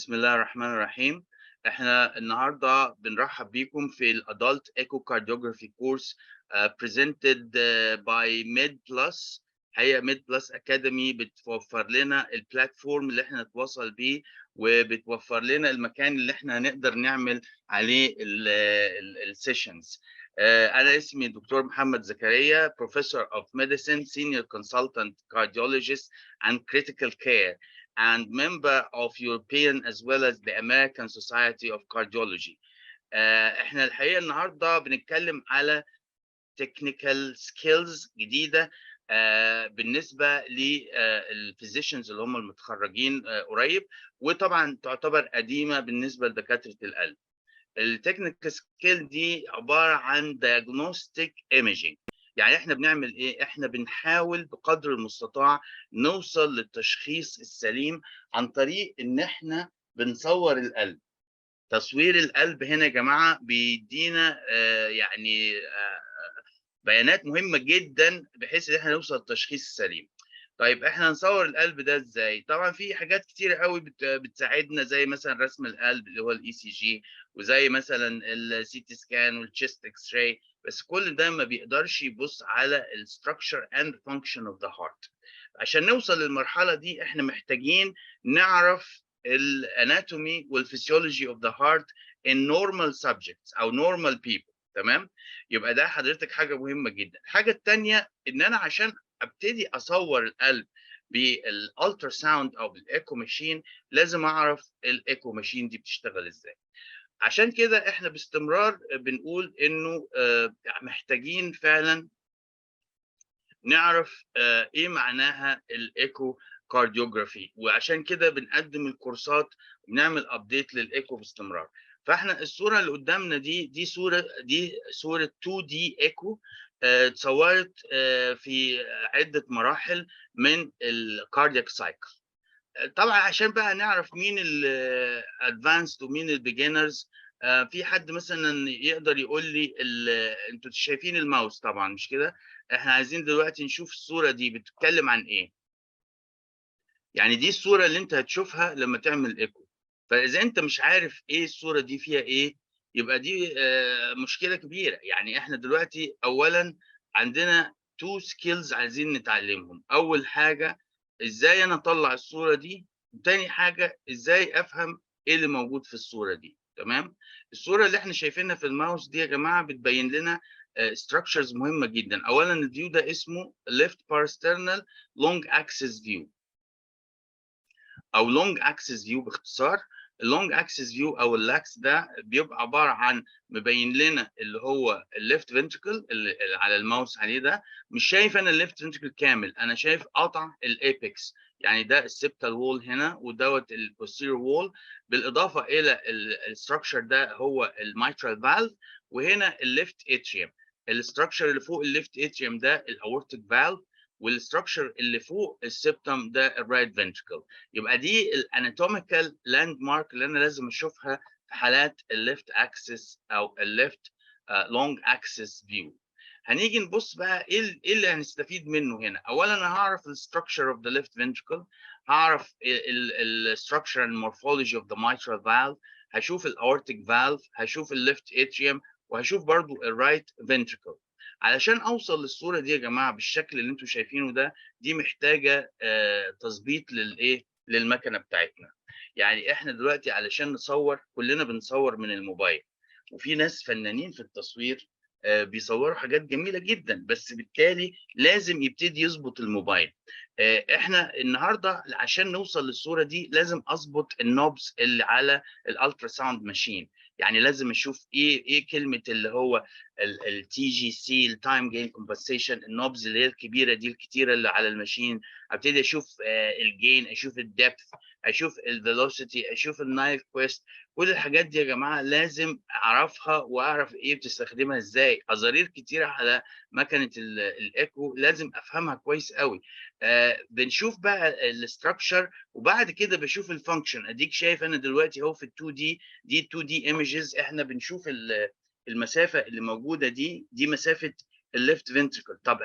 بسم الله الرحمن الرحيم. احنا النهارده بنرحب بيكم في ال adult echocardiography course presented by Med Plus. هي Med Plus Academy بتوفر لنا ال platform اللي احنا نتواصل بيه، وبتوفر لنا المكان اللي احنا هنقدر نعمل عليه ال sessions. انا اسمي دكتور محمد زكريا، Professor of Medicine، Senior Consultant Cardiologist and Critical Care، and member of European as well as the American Society of Cardiology. احنا الحقيقة النهارده بنتكلم على technical skills جديدة بالنسبة لل physicians اللي هم المتخرجين قريب، وطبعا تعتبر قديمة بالنسبة لدكاتره القلب. ال technical skill دي عبارة عن diagnostic imaging. يعني احنا بنعمل ايه؟ احنا بنحاول بقدر المستطاع نوصل للتشخيص السليم عن طريق ان احنا بنصور القلب. تصوير القلب هنا يا جماعة بيدينا يعني بيانات مهمة جدا بحيث ان احنا نوصل للتشخيص السليم. طيب، احنا نصور القلب ده ازاي؟ طبعا في حاجات كتير قوي بتساعدنا، زي مثلا رسم القلب اللي هو ال ECG، وزي مثلا ال CT scan وال chest x-ray، بس كل ده ما بيقدرش يبص على ال structure and function of the heart. عشان نوصل للمرحلة دي احنا محتاجين نعرف ال anatomy وال physiology of the heart in normal subjects او normal people، تمام؟ يبقى ده حضرتك حاجة مهمة جدا. الحاجة الثانية ان انا عشان ابتدي اصور القلب بال ultrasound او بال echo machine لازم اعرف ال echo machine دي بتشتغل ازاي. عشان كده احنا باستمرار بنقول انه محتاجين فعلا نعرف ايه معناها ال echocardiography، وعشان كده بنقدم الكورسات وبنعمل update لل echo باستمرار. فاحنا الصورة اللي قدامنا دي، دي صوره 2D echo اتصورت في عده مراحل من ال cardiac cycle. طبعا عشان بقى نعرف مين ال advanced ومين ال beginners، في حد مثلا يقدر يقول لي، انتوا شايفين الماوس طبعا، مش كده؟ احنا عايزين دلوقتي نشوف الصورة دي بتتكلم عن ايه. يعني دي الصورة اللي انت هتشوفها لما تعمل echo، فاذا انت مش عارف ايه الصورة دي فيها ايه، يبقى دي مشكلة كبيره. يعني احنا دلوقتي اولا عندنا two skills عايزين نتعلمهم: اول حاجة ازاي انا اطلع الصورة دي، وتاني حاجة ازاي افهم ايه اللي موجود في الصورة دي، تمام؟ الصورة اللي احنا شايفينها في الماوس دي يا جماعة بتبين لنا structures مهمة جدا. اولا ال view ده اسمه left parasternal long axis view او long axis view باختصار. ال long axis view او ال LAX ده بيبقى عبارة عن مبين لنا اللي هو ال left ventricle اللي على الماوس عليه ده. مش شايف انا ال left ventricle كامل، انا شايف قطع ال apex، يعني ده ال septal wall هنا ودوت ال posterior wall، بالاضافة الى ال structure ده هو ال mitral valve، وهنا ال left atrium. ال structure اللي فوق ال left atrium ده ال aortic valve، وال structure اللي فوق ال septum ده ال right ventricle. يبقى دي ال anatomical landmark اللي انا لازم اشوفها في حالات ال left axis او ال left long axis view. هنيجي نبص بقى ايه اللي هنستفيد منه هنا. اولا انا هعرف ال structure of the left ventricle، هعرف ال structure and morphology of the mitral valve، هشوف ال aortic valve، هشوف ال left atrium، وهشوف برضو ال right ventricle. علشان اوصل للصورة دي يا جماعة بالشكل اللي انتم شايفينه ده، دي محتاجه تظبيط للايه؟ للمكنه بتاعتنا. يعني احنا دلوقتي علشان نصور، كلنا بنصور من الموبايل، وفي ناس فنانين في التصوير بيصوروا حاجات جميلة جدا، بس بالتالي لازم يبتدي يظبط الموبايل. احنا النهارده عشان نوصل للصورة دي لازم اظبط ال knobs اللي على ال ultrasound machine. يعني لازم اشوف ايه كلمة اللي هو ال TGC، ال time gain compensation، ال knobs اللي هي الكبيرة دي الكتيرة اللي على ال machine. ابتدي اشوف ال gain، اشوف ال depth، اشوف ال velocity، اشوف ال Nyquist. كل الحاجات دي يا جماعة لازم اعرفها واعرف ايه بتستخدمها ازاي. ازارير كتيرة على مكنه ال echo لازم افهمها كويس قوي. بنشوف بقى ال structure وبعد كده بشوف ال function. اديك شايف انا دلوقتي اهو في ال 2D دي، 2D images، احنا بنشوف المسافة اللي موجودة دي، دي مسافة ال left ventricle. طب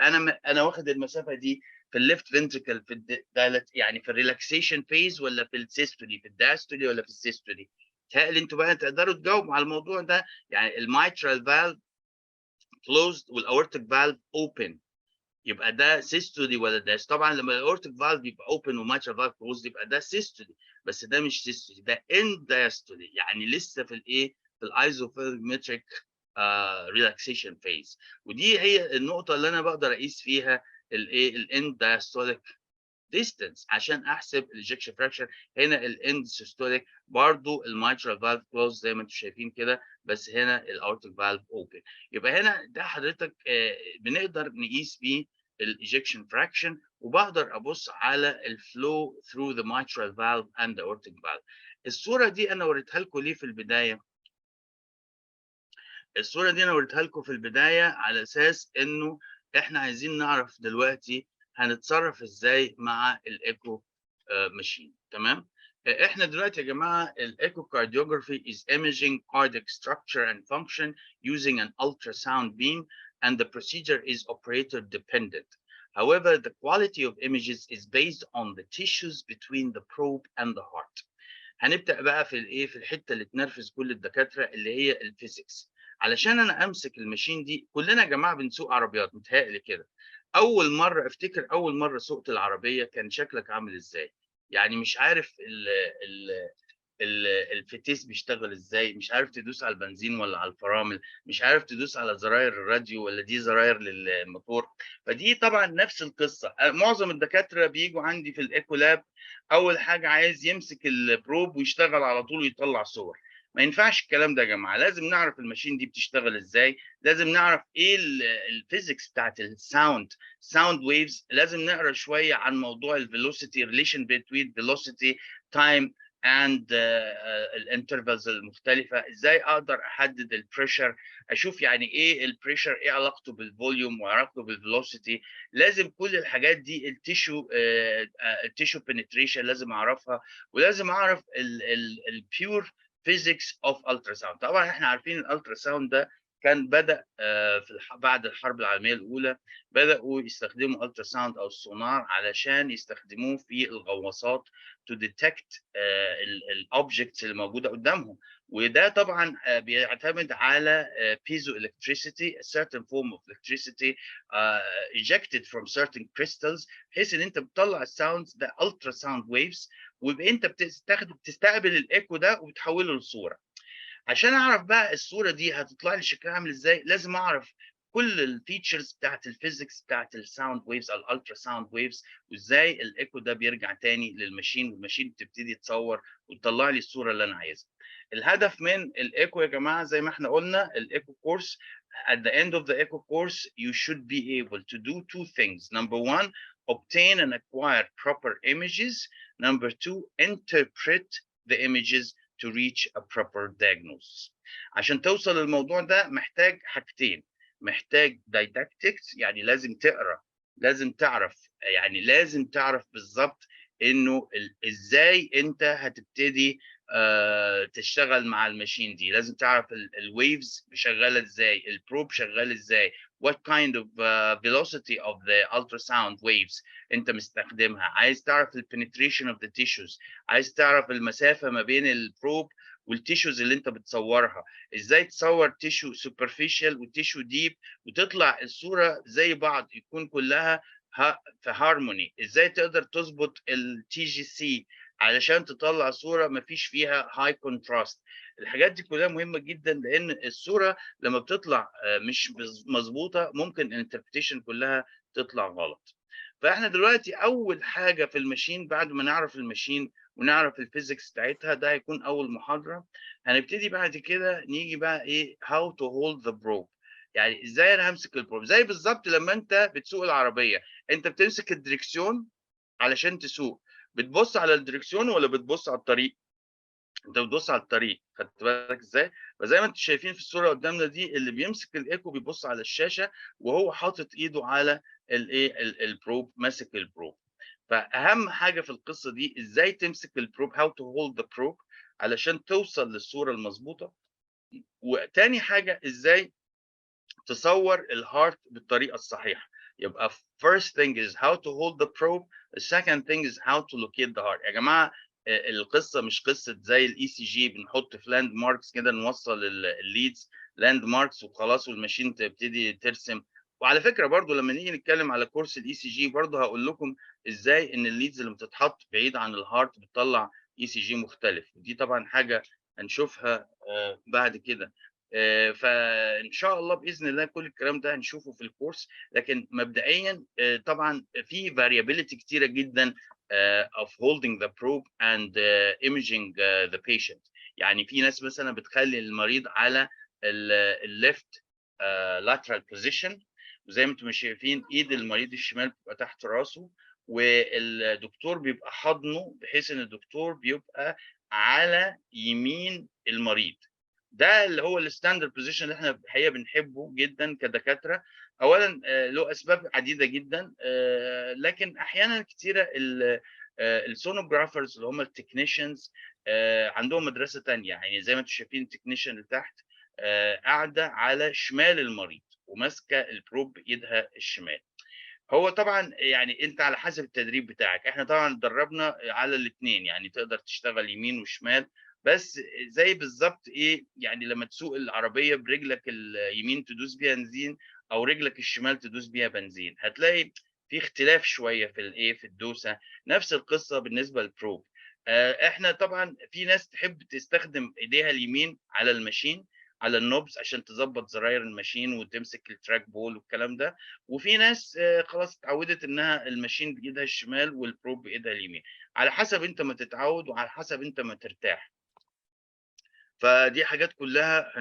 انا واخد المسافة دي في ال left ventricle في ال يعني في ال relaxation phase ولا في ال systole، في ال diastole ولا في ال systole؟ تهيألي انتوا بقى تقدروا تجاوبوا على الموضوع ده. يعني ال mitral valve closed وال aortic valve open، يبقى ده systole ولا diastole؟ طبعا لما ال aortic valve يبقى open و mitral valve closed يبقى ده systole، بس ده مش systole، ده end diastole، يعني لسه في الايه؟ في ال isovolumetric relaxation phase. ودي هي النقطة اللي انا بقدر اقيس فيها الايه؟ ال end diastolic distance عشان احسب ال ejection fraction. هنا ال end systolic برضو ال mitral valve closed زي ما انتم شايفين كده، بس هنا ال aortic valve open. يبقى هنا ده حضرتك بنقدر نقيس بيه ال ejection fraction، وبقدر ابص على ال flow through the mitral valve and the aortic valve. الصورة دي انا وريتها لكم ليه في البدايه؟ الصورة دي انا وريتها لكم في البداية على اساس انه احنا عايزين نعرف دلوقتي هنتصرف ازاي مع ال echo machine، تمام؟ احنا دلوقتي يا جماعة ال echocardiography is imaging cardiac structure and function using an ultrasound beam, and the procedure is operator dependent. However, the quality of images is based on the tissues between the probe and the heart. هنبدأ بقى في الايه؟ في الحتة اللي تنرفز كل الدكاترة اللي هي ال physics. علشان انا امسك ال machine دي، كلنا يا جماعة بنسوق عربيات متهيألي كده. اول مرة افتكر اول مرة سوقت العربية كان شكلك عامل ازاي؟ يعني مش عارف ال ال ال الفتيس بيشتغل ازاي، مش عارف تدوس على البنزين ولا على الفرامل، مش عارف تدوس على زراير الراديو ولا دي زراير للموتور. فدي طبعا نفس القصه. معظم الدكاترة بيجوا عندي في ال echo lab، اول حاجة عايز يمسك ال probe ويشتغل على طول ويطلع صور. ما ينفعش الكلام ده يا جماعه، لازم نعرف ال machine دي بتشتغل ازاي، لازم نعرف ايه ال physics بتاعت ال sound waves، لازم نقرا شوية عن موضوع ال velocity، relation between velocity، time and ال intervals المختلفه، ازاي اقدر احدد ال pressure، اشوف يعني ايه ال pressure، ايه علاقته بال volume وعلاقته بال velocity. لازم كل الحاجات دي، ال tissue penetration لازم اعرفها، ولازم اعرف ال pure physics of ultrasound. طبعا احنا عارفين ال ultrasound ده كان بدا بعد الحرب العالمية الاولى، بداوا يستخدموا ultrasound او السونار علشان يستخدموه في الغواصات to detect ال objects اللي موجودة قدامهم. وده طبعا بيعتمد على piezoelectricity، a certain form of electricity ejected from certain crystals، بحيث ان انت بتطلع ال sounds ده ultrasound waves، ويبقى انت بتستخدم تستقبل ال echo ده وبتحوله لصوره. عشان اعرف بقى الصورة دي هتطلع لي شكلها عامل ازاي، لازم اعرف كل ال features بتاعت ال physics بتاعت ال sound waves او ال ultrasound waves، وازاي ال echo ده بيرجع تاني لل machine وال machine بتبتدي تصور وتطلع لي الصورة اللي انا عايزها. الهدف من ال echo يا جماعه، زي ما احنا قلنا، ال echo course، at the end of the echo course you should be able to do two things. Number one, obtain and acquire proper images. Number two, interpret the images to reach a proper diagnosis. عشان توصل للموضوع ده محتاج حاجتين: محتاج didactics، يعني لازم تقرا، لازم تعرف، يعني لازم تعرف بالظبط انه ازاي انت هتبتدي تشتغل مع ال machine دي. لازم تعرف ال waves شغالة ازاي، ال probe شغال ازاي، what kind of velocity of the ultrasound waves انت مستخدمها، عايز تعرف ال penetration of the tissues، عايز تعرف المسافة ما بين ال probe وال tissues اللي انت بتصورها، ازاي تصور tissue superficial و tissue deep وتطلع الصورة زي بعض، يكون كلها في هارموني، ازاي تقدر تظبط ال TGC علشان تطلع صوره ما فيش فيها high contrast. الحاجات دي كلها مهمة جدا، لان الصورة لما بتطلع مش مظبوطة ممكن ال interpretation كلها تطلع غلط. فاحنا دلوقتي اول حاجة في ال machine، بعد ما نعرف ال machine ونعرف ال physics بتاعتها، ده هيكون اول محاضره. هنبتدي بعد كده نيجي بقى ايه؟ how to hold the probe، يعني ازاي انا همسك ال probe. زي بالظبط لما انت بتسوق العربيه، انت بتمسك الدريكسيون علشان تسوق، بتبص على الدريكسيون ولا بتبص على الطريق؟ انت بتبص على الطريق، خدت بالك ازاي؟ فزي ما انتم شايفين في الصورة قدامنا دي، اللي بيمسك ال echo بيبص على الشاشة وهو حاطط ايده على الايه؟ ال probe، ماسك ال probe. فاهم حاجة في القصة دي؟ ازاي تمسك ال probe، how to hold the probe علشان توصل للصورة المظبوطه، وتاني حاجة ازاي تصور ال heart بالطريقة الصحيحه. يبقى first thing is how to hold the probe، the second thing is how to locate the heart. يا جماعه، القصة مش قصة زي ال ECG، بنحط في landmarks كده، نوصل ال leads landmarks وخلاص، وال machine تبتدي ترسم. وعلى فكرة برضو لما نيجي نتكلم على كورس ال ECG برضو هقول لكم ازاي ان ال leads اللي بتتحط بعيد عن ال heart بتطلع ECG مختلف. ودي طبعا حاجة هنشوفها بعد كده. فان شاء الله باذن الله كل الكلام ده هنشوفه في الكورس. لكن مبدئيا طبعا في variability كتيرة جدا of holding the probe and imaging the patient. يعني في ناس مثلا بتخلي المريض على ال left lateral position، وزي ما انتم شايفين ايد المريض الشمال بتبقى تحت راسه، والدكتور بيبقى حضنه، بحيث ان الدكتور بيبقى على يمين المريض. ده اللي هو ال standard position اللي احنا الحقيقة بنحبه جدا كدكاتره. اولا له اسباب عديدة جدا، لكن احيانا كتيرة ال sonographers اللي هم ال technicians عندهم مدرسه ثانيه. يعني زي ما انتم شايفين، ال technician اللي تحت قاعدة على شمال المريض وماسكه ال probe بايدها الشمال. هو طبعا يعني انت على حسب التدريب بتاعك، احنا طبعا اتدربنا على الاثنين، يعني تقدر تشتغل يمين وشمال. بس زي بالظبط ايه، يعني لما تسوق العربية برجلك اليمين تدوس بيها بنزين او رجلك الشمال تدوس بيها بنزين، هتلاقي في اختلاف شوية في الايه، في الدوسه. نفس القصة بالنسبة لل probe. احنا طبعا في ناس تحب تستخدم ايديها اليمين على ال machine، على ال knobs، عشان تظبط زراير ال machine وتمسك ال track ball والكلام ده. وفي ناس خلاص اتعودت انها ال machine بايدها الشمال وال probe بايدها اليمين. على حسب انت ما تتعود وعلى حسب انت ما ترتاح. فدي حاجات كلها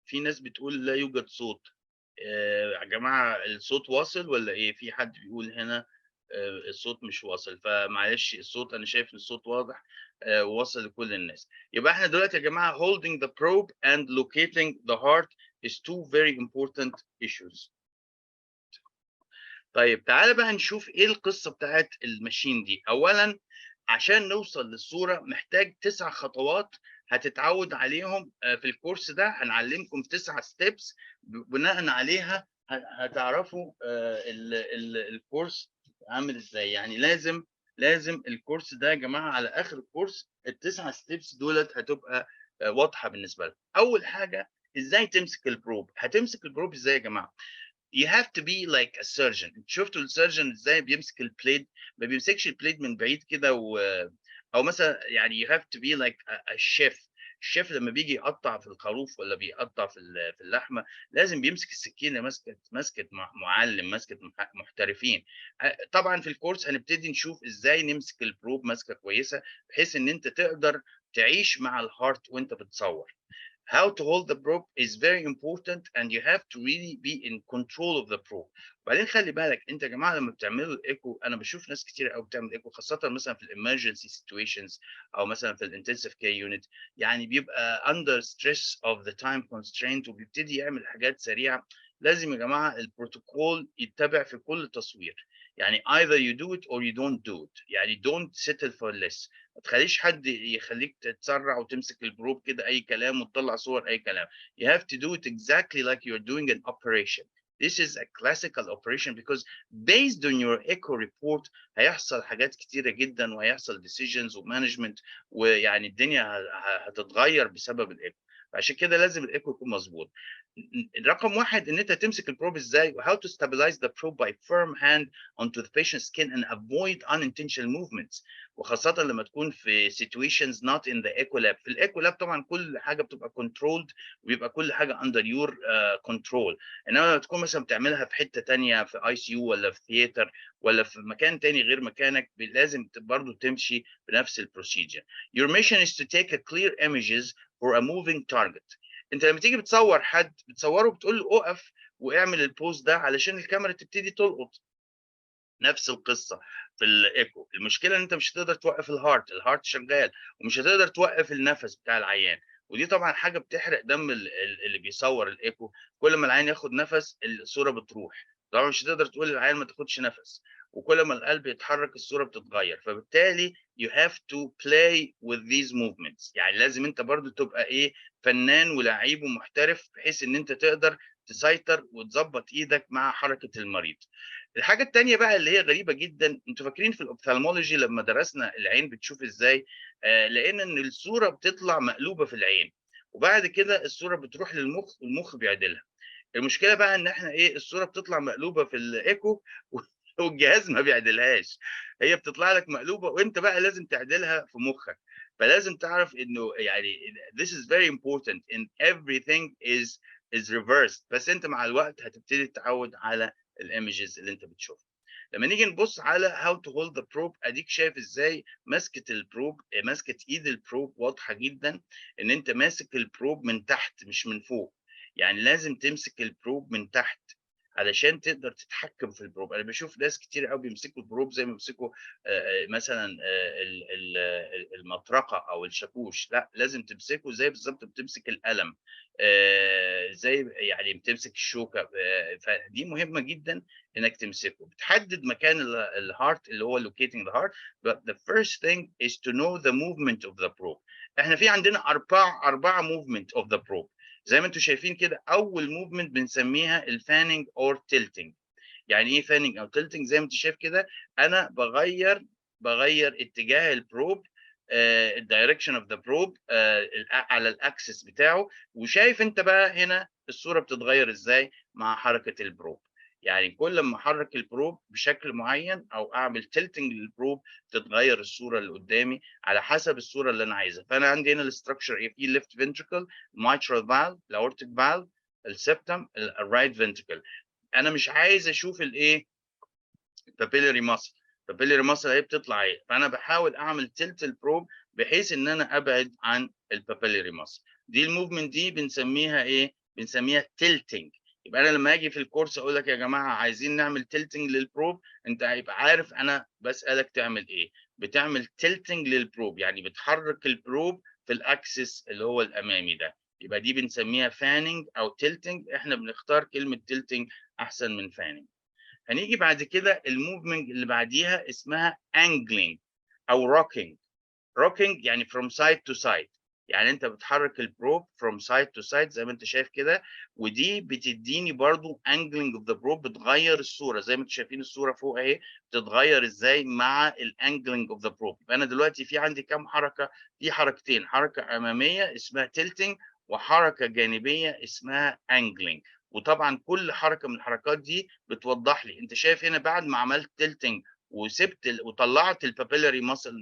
في ناس بتقول لا يوجد صوت. يا جماعه، الصوت واصل ولا ايه؟ في حد بيقول هنا الصوت مش واصل، فمعلش الصوت، انا شايف ان الصوت واضح واصل لكل الناس. يبقى احنا دلوقتي يا جماعة holding the probe and locating the heart is two very important issues. طيب، تعالى بقى نشوف ايه القصة بتاعت ال machine دي. اولا، عشان نوصل للصورة محتاج تسع خطوات هتتعود عليهم في الكورس ده. هنعلمكم تسع steps بناء عليها هتعرفوا الكورس عامل ازاي. يعني لازم الكورس ده يا جماعه، على اخر الكورس التسع steps دولت هتبقى واضحة بالنسبة لك. اول حاجه، ازاي تمسك ال probe؟ هتمسك ال probe ازاي يا جماعه؟ you have to be like a surgeon. شفتوا ال surgeon ازاي بيمسك ال blade؟ ما بيمسكش ال blade من بعيد كده او مثلا يعني you have to be like a chef. الشيف لما بيجي يقطع في الخروف ولا بيقطع في اللحمه، لازم بيمسك السكينة مسكه معلم، مسكه محترفين. طبعا في الكورس هنبتدي نشوف ازاي نمسك ال probe مسكه كويسه، بحيث ان انت تقدر تعيش مع ال heart وانت بتصور. how to hold the probe is very important and you have to really be in control of the probe. وبعدين خلي بالك انت يا جماعه، لما بتعملوا ال echo، انا بشوف ناس كتير قوي بتعمل echo، خاصة مثلا في ال emergency situations او مثلا في ال intensive care unit، يعني بيبقى under stress of the time constraint وبيبتدي يعمل حاجات سريعه. لازم يا جماعة البروتوكول يتبع في كل تصوير، يعني either you do it or you don't do it، يعني don't settle for less. ما تخليش حد يخليك تتسرع وتمسك ال probe كده اي كلام وتطلع صور اي كلام. you have to do it exactly like you're doing an operation. This is a classical operation because based on your echo report هيحصل حاجات كتيرة جدا، وهيحصل decisions و management، ويعني الدنيا هتتغير بسبب ال echo. عشان كده لازم ال echo يكون مظبوط. رقم واحد ان انت تمسك ال probe ازاي، how to stabilize the probe by firm hand onto the patient's skin and avoid unintentional movements، وخاصة لما تكون في situations not in the echo lab. في ال echo lab طبعا كل حاجة بتبقى controlled وبيبقى كل حاجة under your control. انما لما تكون مثلا بتعملها في حتة تانية، في ICU ولا في theater ولا في مكان تاني غير مكانك، لازم برضه تمشي بنفس ال procedure. your mission is to take a clear images for a moving target. انت لما تيجي بتصور حد، بتصوره بتقول له اقف واعمل ال pose ده علشان الكاميرا تبتدي تلقط. نفس القصة في ال echo. المشكلة ان انت مش هتقدر توقف ال heart، ال heart شغال، ومش هتقدر توقف النفس بتاع العيان. ودي طبعا حاجة بتحرق دم اللي بيصور ال echo. كل ما العيان ياخد نفس الصورة بتروح. طبعا مش هتقدر تقول للعيان ما تاخدش نفس، وكل ما القلب يتحرك الصورة بتتغير. فبالتالي you have to play with these movements، يعني لازم انت برضو تبقى ايه، فنان ولعيب ومحترف، بحيث ان انت تقدر تسيطر وتضبط ايدك مع حركة المريض. الحاجة الثانية بقى اللي هي غريبة جدا، انتوا فاكرين في ال ophthalmology لما درسنا العين بتشوف ازاي؟ لقينا ان الصورة بتطلع مقلوبة في العين، وبعد كده الصورة بتروح للمخ والمخ بيعدلها. المشكلة بقى ان احنا ايه، الصورة بتطلع مقلوبة في الايكو والجهاز ما بيعدلهاش، هي بتطلع لك مقلوبة وانت بقى لازم تعدلها في مخك. فلازم تعرف انه يعني this is very important in everything is reversed، بس انت مع الوقت هتبتدي تتعود على ال images اللي انت بتشوفها. لما نيجي نبص على how to hold the probe، اديك شايف ازاي ماسكه ال probe، ماسكه ايد ال probe واضحة جدا ان انت ماسك ال probe من تحت مش من فوق. يعني لازم تمسك ال probe من تحت علشان تقدر تتحكم في ال probe. انا بشوف ناس كتير قوي بيمسكوا ال probe زي ما بيمسكوا مثلا المطرقة او الشاكوش. لا، لازم تمسكه زي بالظبط بتمسك القلم، زي يعني بتمسك الشوكة. فدي مهمة جدا انك تمسكه. بتحدد مكان ال heart اللي هو locating the heart، but the first thing is to know the movement of the probe. احنا في عندنا اربعه movement of the probe زي ما انتم شايفين كده. اول movement بنسميها ال fanning or tilting. يعني ايه fanning او tilting؟ زي ما انت شايف كده، انا بغير اتجاه ال probe، ال direction of the probe على ال axis بتاعه. وشايف انت بقى هنا الصورة بتتغير ازاي مع حركة ال probe. يعني كل ما احرك ال probe بشكل معين او اعمل tilting لل probe، تتغير الصورة اللي قدامي على حسب الصورة اللي انا عايزها. فانا عندي هنا ال structure ايه؟ في left ventricle، mitral valve، ال aortic valve، ال septum، ال right ventricle. انا مش عايز اشوف الايه؟ papillary muscle. papillary muscle اهي بتطلع ايه، فانا بحاول اعمل tilt ال probe بحيث ان انا ابعد عن ال papillary muscle. دي ال movement دي بنسميها ايه؟ بنسميها tilting. يبقى انا لما اجي في الكورس اقول لك يا جماعة عايزين نعمل tilting لل probe، انت هيبقى عارف انا بسالك تعمل ايه. بتعمل tilting لل probe، يعني بتحرك ال probe في ال axis اللي هو الامامي ده. يبقى دي بنسميها fanning او tilting. احنا بنختار كلمة tilting احسن من fanning. هنيجي بعد كده ال movement اللي بعديها اسمها angling او rocking. rocking يعني from side to side، يعني انت بتحرك ال probe from side to side زي ما انت شايف كده. ودي بتديني برضو angling of the probe، بتغير الصورة زي ما انتم شايفين الصورة فوق اهي بتتغير ازاي مع ال angling of the probe. يبقى انا دلوقتي في عندي كام حركه؟ في حركتين، حركة امامية اسمها tilting وحركه جانبيه اسمها angling. وطبعا كل حركة من الحركات دي بتوضح لي. انت شايف هنا بعد ما عملت tilting وسبت وطلعت ال papillary muscle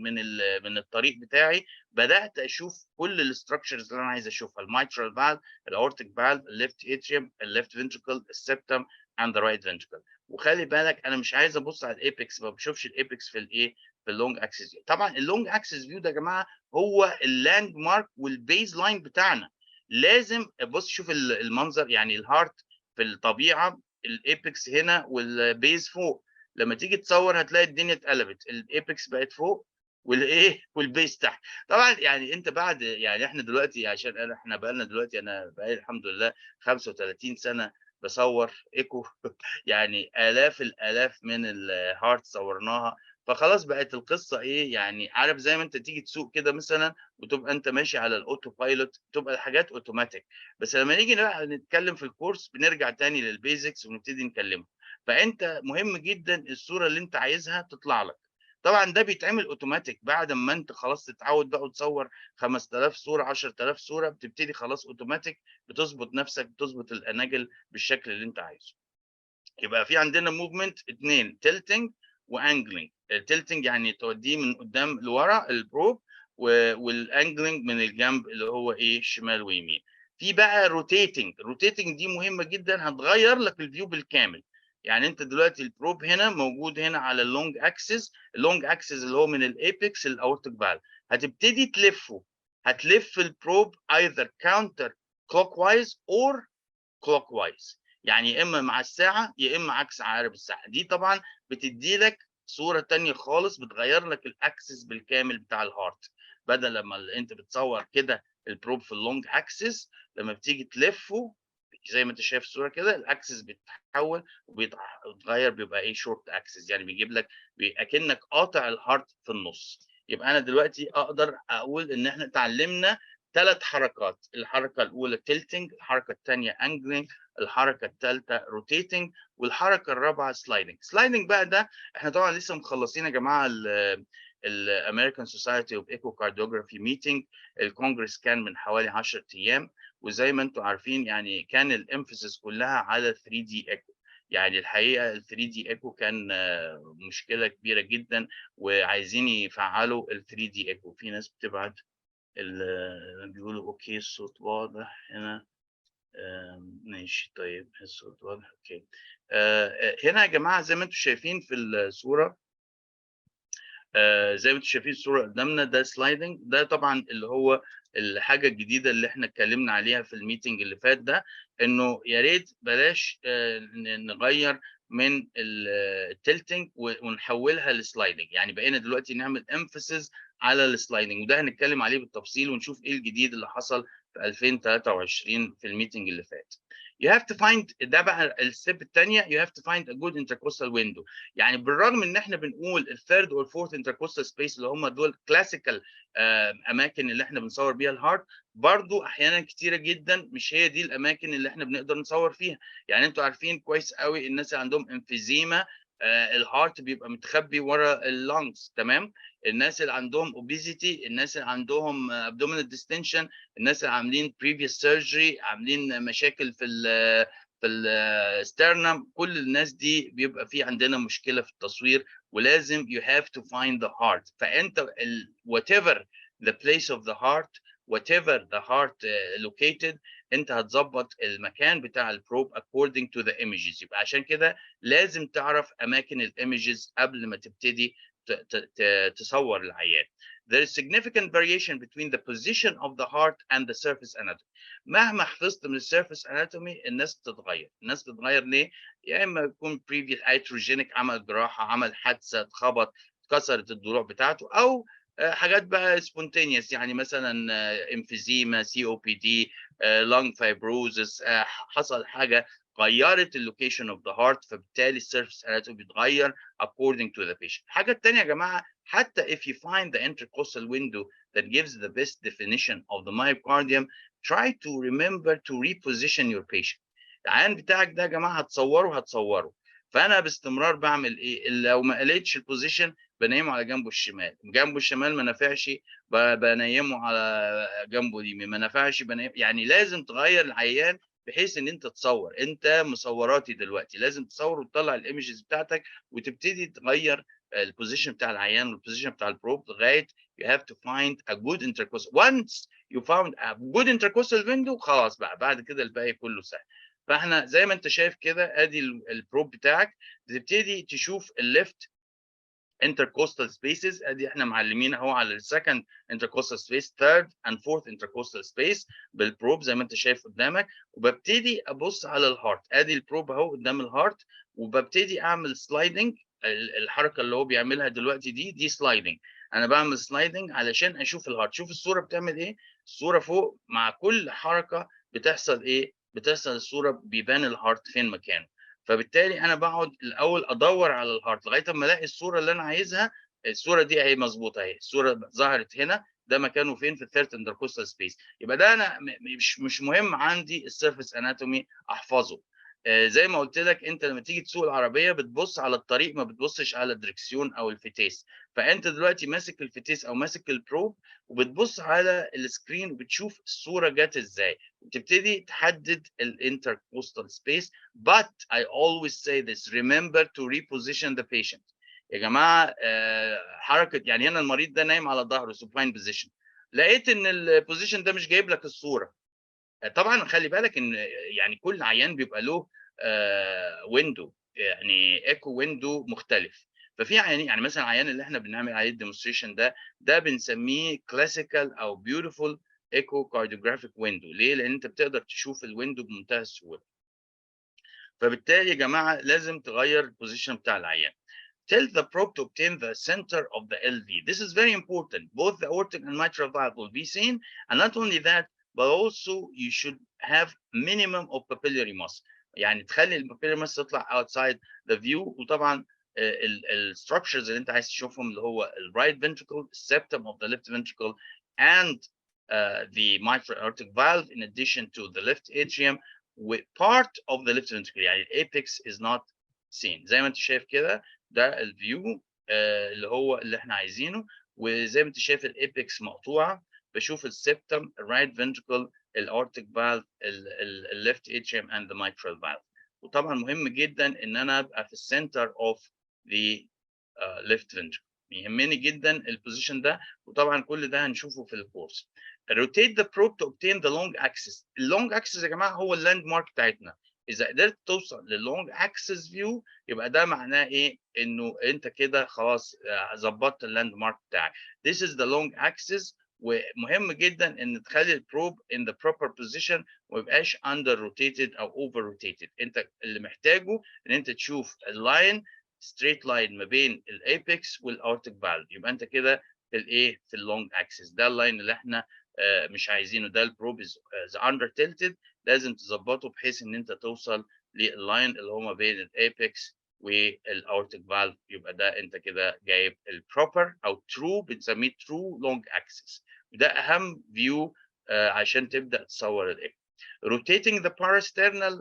من الطريق بتاعي، بدات اشوف كل ال structures اللي انا عايز اشوفها: ال mitral valve، ال aortic valve، ال left atrium، ال left ventricle، ال septum and the right ventricle. وخلي بالك انا مش عايز ابص على ال apex، ما بشوفش ال apex في الايه؟ في ال long axis view. طبعا ال long axis view ده يا جماعة هو ال landmark وال baseline بتاعنا. لازم بص شوف المنظر، يعني ال heart في الطبيعة ال apex هنا وال base فوق. لما تيجي تصور هتلاقي الدنيا اتقلبت، ال apex بقت فوق والايه؟ وال base تحت. طبعا يعني انت بعد يعني احنا دلوقتي عشان احنا بقالنا دلوقتي، انا بقالي الحمد لله 35 سنة بصور echo، يعني الاف الالاف من ال heart صورناها. فخلاص بقت القصة ايه؟ يعني عارف زي ما انت تيجي تسوق كده مثلا وتبقى انت ماشي على ال autopilot، تبقى الحاجات اوتوماتيك. بس لما نيجي بقى نتكلم في الكورس بنرجع تاني لل basics ونبتدي نكلمه. فانت مهم جدا الصورة اللي انت عايزها تطلع لك. طبعا ده بيتعمل اوتوماتيك بعد ما انت خلاص تتعود بقى وتصور 5000 صوره، 10000 صوره، بتبتدي خلاص اوتوماتيك بتظبط نفسك، بتظبط ال angle بالشكل اللي انت عايزه. يبقى في عندنا movement اثنين، tilting و angling. ال tilting يعني توديه من قدام لورا ال probe، وال angling من الجنب اللي هو ايه؟ شمال ويمين. في بقى rotating. rotating دي مهمة جدا، هتغير لك ال view بالكامل. يعني انت دلوقتي ال probe هنا موجود هنا على ال long axis، ال long axis اللي هو من ال apex لل aortic valve. هتبتدي تلفه، هتلف ال probe either counter clockwise or clockwise، يعني يا اما مع الساعة يا اما عكس عقارب الساعه. دي طبعا بتدي لك صوره تانية خالص، بتغير لك ال axis بالكامل بتاع ال heart. بدل لما انت بتصور كده ال probe في ال long axis، لما بتيجي تلفه زي ما انت شايف الصورة كده، ال axis بيتحول وبيتغير، بيبقى ايه؟ short axis، يعني بيجيب لك اكنك قاطع ال heart في النص. يبقى انا دلوقتي اقدر اقول ان احنا اتعلمنا ثلاث حركات: الحركة الاولى tilting، الحركة الثانية angling، الحركة الثالثة rotating، والحركة الرابعة sliding. sliding بقى ده احنا طبعا لسه مخلصين يا جماعة ال American Society of Echocardiography meeting، ال congress كان من حوالي 10 ايام، وزي ما انتم عارفين يعني كان ال emphasis كلها على 3D echo. يعني الحقيقة ال 3D echo كان مشكلة كبيرة جدا، وعايزين يفعلوا ال 3D echo. في ناس بتبعت بيقولوا okay الصوت واضح هنا. ماشي، طيب الصوت واضح، okay. هنا يا جماعة زي ما انتم شايفين في الصوره، زي ما انتم شايفين الصورة قدامنا، ده sliding. ده طبعا اللي هو الحاجة الجديدة اللي احنا اتكلمنا عليها في ال meeting اللي فات ده، انه يا ريت بلاش نغير من ال tilting ونحولها ل sliding. يعني بقينا دلوقتي نعمل emphasis على ال sliding، وده هنتكلم عليه بالتفصيل ونشوف ايه الجديد اللي حصل في 2023 في ال meeting اللي فات. You have to find، ده بقى ال step الثانيه، you have to find a good intercostal window. يعني بالرغم ان احنا بنقول ال third وال fourth intercostal space اللي هم دول classical اماكن اللي احنا بنصور بيها ال heart، برضو احيانا كتيرة جدا مش هي دي الاماكن اللي احنا بنقدر نصور فيها. يعني انتوا عارفين كويس قوي الناس اللي عندهم emphysema ال heart بيبقى متخبي ورا ال lungs، تمام؟ الناس اللي عندهم obesity، الناس اللي عندهم abdominal distension، الناس اللي عاملين previous surgery، عاملين مشاكل في ال sternum، كل الناس دي بيبقى في عندنا مشكلة في التصوير، ولازم you have to find the heart. فانت whatever the place of the heart، whatever the heart located، انت هتظبط المكان بتاع ال probe according to the images. يبقى عشان كده لازم تعرف اماكن ال images قبل ما تبتدي تصور العيان. There is significant variation between the position of the heart and the surface anatomy. مهما حفظت من ال surface anatomy، الناس بتتغير، الناس بتتغير ليه؟ يا اما يكون previous iatrogenic، عمل جراحه، عمل حادثه، اتخبط، اتكسرت الضلوع بتاعته، او حاجات بقى spontaneous، يعني مثلا emphysema، COPD، lung fibrosis، حصل حاجة غيرت ال location of the heart، فبالتالي ال surface anatomy بيتغير according to the patient. الحاجة الثانية يا جماعه، حتى if you find the intercostal window that gives the best definition of the myocardium، try to remember to reposition your patient. العيان بتاعك ده يا جماعة هتصوره هتصوره، فانا باستمرار بعمل ايه؟ لو ما لقيتش ال position بنيمه على جنبه الشمال، جنبه الشمال ما نفعش بنيمه على جنبه اليمين، ما نفعش بنيم، يعني لازم تغير العيان بحيث ان انت تصور. انت مصوراتي دلوقتي، لازم تصور وتطلع ال images بتاعتك وتبتدي تغير ال position بتاع العيان وال position بتاع ال probe لغاية you have to find a good intercostal. once you found a good intercostal window، خلاص بقى بعد كده الباقي كله سهل. فاحنا زي ما انت شايف كده، ادي ال probe بتاعك، بتبتدي تشوف ال left intercostal spaces. ادي احنا معلمين اهو على ال second intercostal space، third and fourth intercostal space بال probe زي ما انت شايف قدامك، وببتدي ابص على ال heart. ادي ال probe اهو قدام ال heart، وببتدي اعمل sliding. الحركة اللي هو بيعملها دلوقتي دي sliding. انا بعمل sliding علشان اشوف ال heart. شوف الصورة بتعمل ايه، الصورة فوق مع كل حركة بتحصل ايه؟ بتحصل الصورة بيبان ال heart فين مكانه. فبالتالي انا بقعد الاول ادور على ال heart لغاية اما الاقي الصورة اللي انا عايزها. الصورة دي اهي مظبوطة اهي، الصورة ظهرت هنا. ده مكانه فين؟ في ال third intercostal space. يبقى ده انا مش مهم عندي ال surface anatomy احفظه. زي ما قلت لك، انت لما تيجي تسوق العربية بتبص على الطريق، ما بتبصش على الدركسيون او الفتيس. فانت دلوقتي ماسك الفتيس او ماسك ال probe وبتبص على ال screen وبتشوف الصورة جت ازاي وتبتدي تحدد ال intercostal space. but I always say this، remember to reposition the patient يا جماعه. حركه، يعني هنا المريض ده نايم على ظهره supine position، لقيت ان ال position ده مش جايب لك الصوره. طبعا خلي بالك ان يعني كل عيان بيبقى له window، يعني echo window مختلف. ففي عيانين، يعني مثلا العيان اللي احنا بنعمل عليه ال demonstration ده، ده بنسميه classical او beautiful echocardiographic window. ليه؟ لان انت بتقدر تشوف ال window بمنتهى السهوله. فبالتالي يا جماعة لازم تغير ال position بتاع العيان. tilt the probe to obtain the center of the LV. This is very important. Both the aortic and mitral valve will be seen. And not only that, but also you should have minimum of papillary muscle. يعني تخلي ال papillary muscle تطلع outside the view. وطبعا ال structures اللي انت عايز تشوفهم اللي هو ال right ventricle، septum of the left ventricle and the mitral aortic valve in addition to the left atrium with part of the left ventricle، يعني ال apex is not seen. زي ما انت شايف كده، ده ال view اللي هو اللي احنا عايزينه، وزي ما انت شايف ال apex مقطوعه. بشوف ال septum، ال right ventricle، ال aortic valve، ال left atrium and the mitral valve. وطبعا مهم جدا ان انا ابقى في ال center of the left ventricle. يهمني جدا ال position ده، وطبعا كل ده هنشوفه في الكورس. rotate the probe to obtain the long axis. ال long axis يا جماعة هو ال landmark بتاعتنا. اذا قدرت توصل لل long axis view، يبقى ده معناه ايه؟ انه انت كده خلاص ظبطت ال landmark بتاعك. this is the long axis. ومهم جدا ان تخلي ال probe in the proper position وما يبقاش under rotated او over rotated. انت اللي محتاجه ان انت تشوف ال line، straight line ما بين ال apex وال aortic valve، يبقى انت كده في الايه؟ في ال long axis. ده ال line اللي احنا مش عايزينه. ده ال probe is under tilted. لازم تظبطه بحيث ان انت توصل لل line اللي هو ما بين ال apex وال aortic valve، يبقى ده انت كده جايب ال proper او true، بنسميه true long axis. وده اهم view عشان تبدا تصور ال echo. rotating the parasternal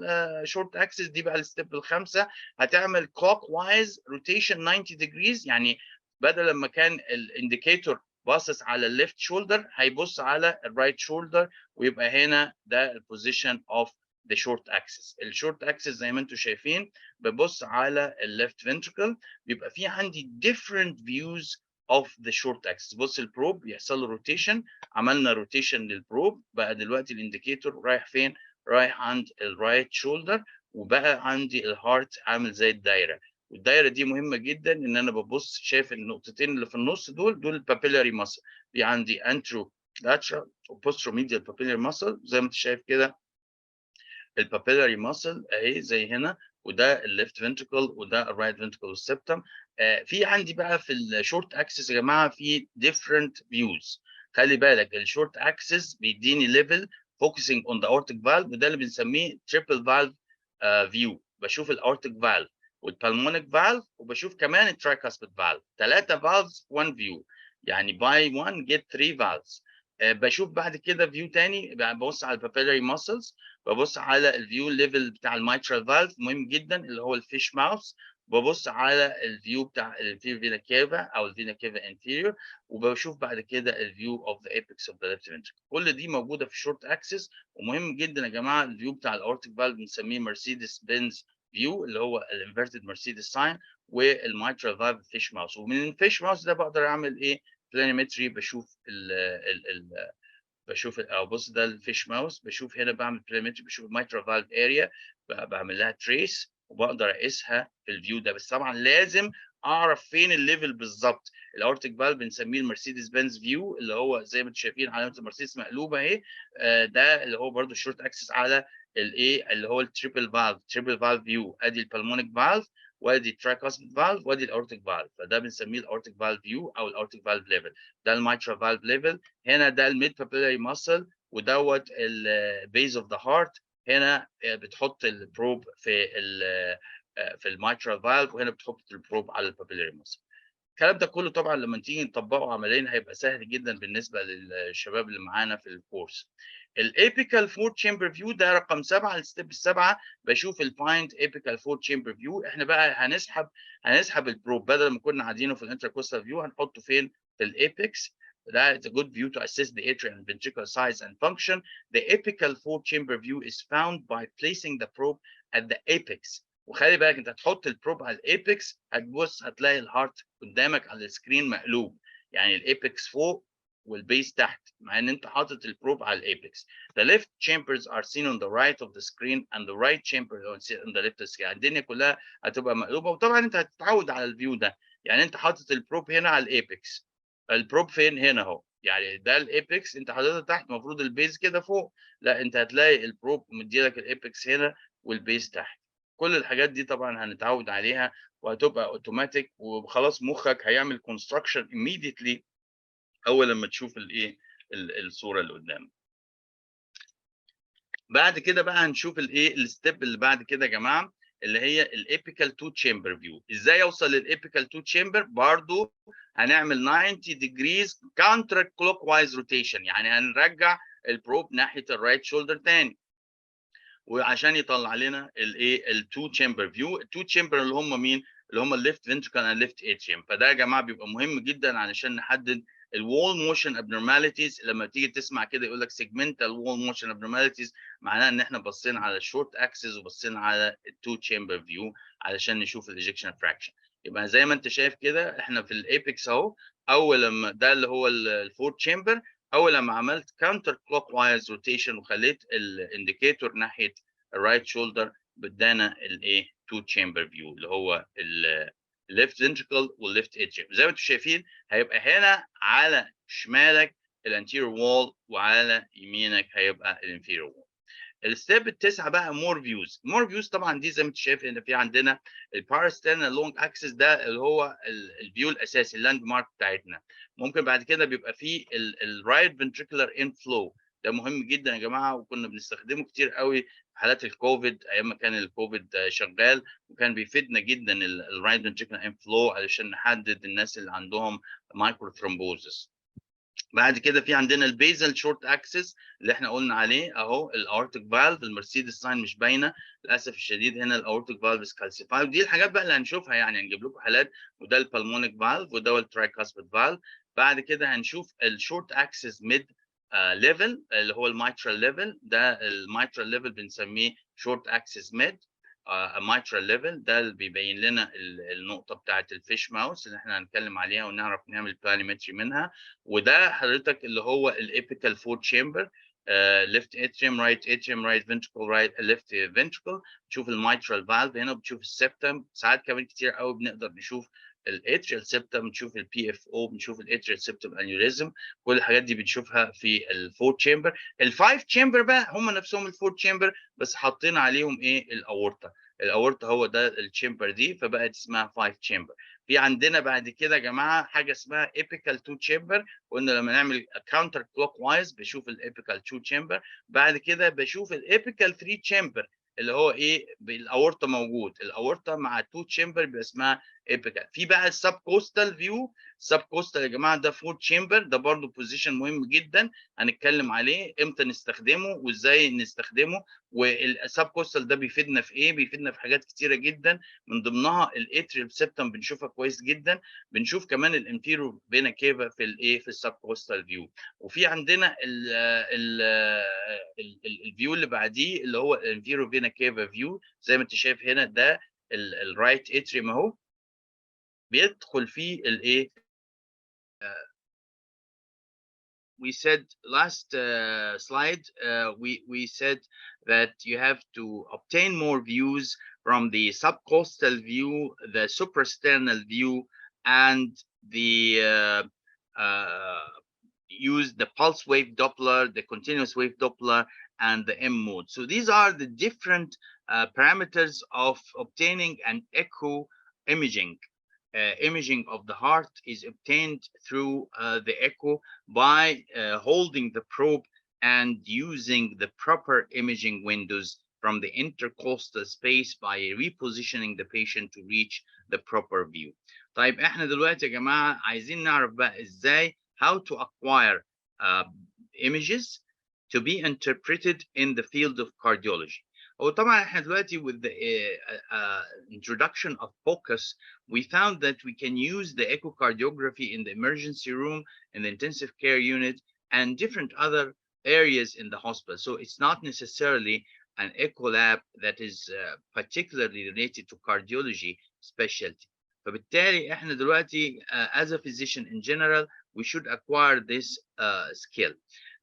short axis، دي بقى ال step الخامسه. هتعمل clockwise rotation 90 degrees، يعني بدل لما كان ال indicator باصص على ال left shoulder، هيبص على ال right shoulder، ويبقى هنا ده ال position of the short axis. ال short axis زي ما انتم شايفين ببص على ال left ventricle. بيبقى في عندي different views of the short axis. بص، ال probe يحصل له rotation. عملنا rotation لل probe، بقى دلوقتي ال indicator رايح فين؟ رايح عند ال right shoulder، وبقى عندي ال heart عامل زي الدايره. والدايره دي مهمة جدا، ان انا ببص شايف النقطتين اللي في النص دول، دول ال papillary muscle. في عندي anterolateral و posteromedial papillary muscle. زي ما انت شايف كده، ال papillary muscle اهي زي هنا، وده ال left ventricle وده ال right ventricle وال septum. في عندي بقى في ال short axis يا جماعة في different views. خلي بالك، ال short axis بيديني level focusing on the aortic valve، وده اللي بنسميه triple valve view. بشوف ال aortic valve وال pulmonic valve وبشوف كمان ال tricuspid valve، ثلاثة valves 1 view، يعني buy 1 get 3 valves. بشوف بعد كده view تاني، ببص على ال papillary muscles، ببص على ال view level بتاع ال mitral valve، مهم جدا، اللي هو ال fish mouth. ببص على ال view بتاع ال inferior vena cava او ال vena cava inferior، وبشوف بعد كده ال view of the apex of the left ventricle. كل دي موجودة في ال short axis. ومهم جدا يا جماعة ال view بتاع ال aortic valve، بنسميه Mercedes Benz view، اللي هو ال inverted Mercedes sign، وال mitral valve fish mouth. ومن ال fish mouth ده بقدر اعمل ايه؟ planimetry. بشوف ال ال ال بشوف او بص، ده ال fish mouth. بشوف هنا، بعمل planimetry، بشوف ال mitral valve area، بعمل لها trace وبقدر اقيسها في ال view ده. بس طبعا لازم اعرف فين ال level بالظبط. ال aortic valve بنسميه ال Mercedes Benz view، اللي هو زي ما انتم شايفين علامة المرسيدس مقلوبة اهي. ده اللي هو برده ال short axis على الايه؟ اللي هو ال triple valve، triple valve view. ادي ال pulmonic valve وادي ال tricuspid valve وادي ال aortic valve، فده بنسميه ال aortic valve view او ال aortic valve level. ده ال mitral valve level. هنا ده ال mid papillary muscle، ودوت ال base of the heart. هنا بتحط ال probe في ال mitral valve، وهنا بتحط ال probe على ال papillary muscle. الكلام ده كله طبعا لما تيجي نطبقه عمليا هيبقى سهل جدا بالنسبة للشباب اللي معانا في الكورس. ال apical four chamber view، ده رقم 7، ال step السابعه، بشوف ال find apical four chamber view. احنا بقى هنسحب ال probe، بدل ما كنا قاعدينه في ال intercostal view، هنحطه فين؟ في ال apex. That is a good view to assess the atrial and ventricular size and function. The apical four chamber view is found by placing the probe at the apex. وخلي بالك، انت هتحط ال probe على ال apex، هتبص هتلاقي ال heart قدامك على ال screen مقلوب، يعني ال apex فوق وال base تحت، مع ان انت حاطط ال probe على ال apex. The left chambers are seen on the right of the screen and the right chamber on the left of the screen. يعني الدنيا كلها هتبقى مقلوبه، وطبعا انت هتتعود على ال view ده. يعني انت حاطط ال probe هنا على ال apex، ال probe فين؟ هنا اهو. يعني ده ال apex، انت حاططها تحت، المفروض ال base كده فوق. لا، انت هتلاقي ال probe مديلك ال apex هنا وال base تحت. كل الحاجات دي طبعا هنتعود عليها وهتبقى اوتوماتيك، وخلاص مخك هيعمل construction immediately اول لما تشوف الايه؟ الصورة اللي قدامك. بعد كده بقى هنشوف الايه؟ ال step اللي بعد كده يا جماعه. اللي هي ال apical two chamber view. ازاي اوصل لل apical two chamber؟ برضو هنعمل 90 degrees counter clockwise rotation، يعني هنرجع ال probe ناحيه ال right shoulder تاني، وعشان يطلع لنا الايه؟ ال two chamber view. ال two chamber اللي هم مين؟ اللي هم ال left ventricle and left atrium. فده يا جماعه بيبقى مهم جدا علشان نحدد ال wall motion abnormalities. لما تيجي تسمع كده يقول لك segmental wall motion abnormalities، معناها ان احنا بصينا على ال short axis وبصينا على ال two chamber view علشان نشوف ال ejection fraction. يبقى زي ما انت شايف كده، احنا في ال apex اهو. اول لما ده اللي هو ال four chamber، اول لما عملت counter clockwise rotation وخليت ال indicator ناحيه ال right shoulder، بدانا الايه؟ two chamber view، اللي هو ال left ventricle وال left atrium. زي ما انتم شايفين، هيبقى هنا على شمالك ال anterior wall وعلى يمينك هيبقى ال inferior wall. ال step التسعه بقى more views. more views طبعا دي زي ما انت شايف ان في عندنا ال parasternal long axis، ده اللي هو ال view الاساسي، ال landmark بتاعتنا. ممكن بعد كده بيبقى في ال right ventricular inflow، ده مهم جدا يا جماعه، وكنا بنستخدمه كتير قوي في حالات الكوفيد، ايام ما كان الكوفيد شغال، وكان بيفيدنا جدا ال right ventricular inflow علشان نحدد الناس اللي عندهم microthrombosis. بعد كده في عندنا ال basal short axis اللي احنا قلنا عليه اهو، ال aortic valve، ال Mercedes sign مش باينه للاسف الشديد هنا، ال aortic valve is calcified. دي الحاجات بقى اللي هنشوفها، يعني هنجيب لكم حالات. وده ال pulmonic valve وده ال tricuspid valve. بعد كده هنشوف ال short axis mid level، اللي هو ال mitral level. ده ال mitral level بنسميه short axis mid mitral level. ده اللي بيبين لنا النقطه بتاعه ال fish mouth اللي احنا هنتكلم عليها ونعرف نعمل planimetry منها. وده حضرتك اللي هو ال apical four chamber، left atrium، right atrium، right ventricle، right left ventricle. بتشوف ال mitral valve هنا، بتشوف ال septum. ساعات كمان كتير قوي بنقدر نشوف ال atrial septum، بنشوف ال PFO، بنشوف ال atrial septum aneurysm. كل الحاجات دي بنشوفها في ال four chamber. ال five chamber بقى هم نفسهم ال four chamber، بس حاطين عليهم ايه؟ الاورطه. الاورطه هو ده ال chamber دي، فبقت اسمها 5 chamber. في عندنا بعد كده يا جماعه حاجه اسمها apical 2 chamber. قلنا لما نعمل counter clockwise بشوف ال apical 2 chamber. بعد كده بشوف ال apical 3 chamber، اللي هو ايه؟ الاورطه موجود، الاورطه مع 2 chamber بيبقى اسمها apical. في بقى ال subcostal view. subcostal يا جماعه ده 4 chamber، ده برضو position مهم جدا، هنتكلم عليه امتى نستخدمه وازاي نستخدمه، وال subcostal ده بيفيدنا في ايه. بيفيدنا في حاجات كتيره جدا، من ضمنها ال atrial septum بنشوفها كويس جدا، بنشوف كمان ال inferior vena cava في الايه؟ في ال subcostal view. وفي عندنا ال view اللي بعديه اللي هو ال inferior vena cava view. زي ما انت شايف هنا، ده ال right atrium اهو، بيدخل فيه الايه؟ We said last slide, we said that you have to obtain more views from the subcostal view, the suprasternal view, and the use the pulse wave Doppler, the continuous wave Doppler, and the M mode. So these are the different parameters of obtaining an echo imaging. Imaging of the heart is obtained through the echo by holding the probe and using the proper imaging windows from the intercostal space by repositioning the patient to reach the proper view. طيب، احنا دلوقتي يا جماعة عايزين نعرف بقى ازاي how to acquire images to be interpreted in the field of cardiology. هو طبعا احنا دلوقتي with the introduction of POCUS, we found that we can use the echocardiography in the emergency room, in the intensive care unit, and different other areas in the hospital. So it's not necessarily an echo lab that is particularly related to cardiology specialty. فبالتالي احنا دلوقتي as a physician in general, we should acquire this skill.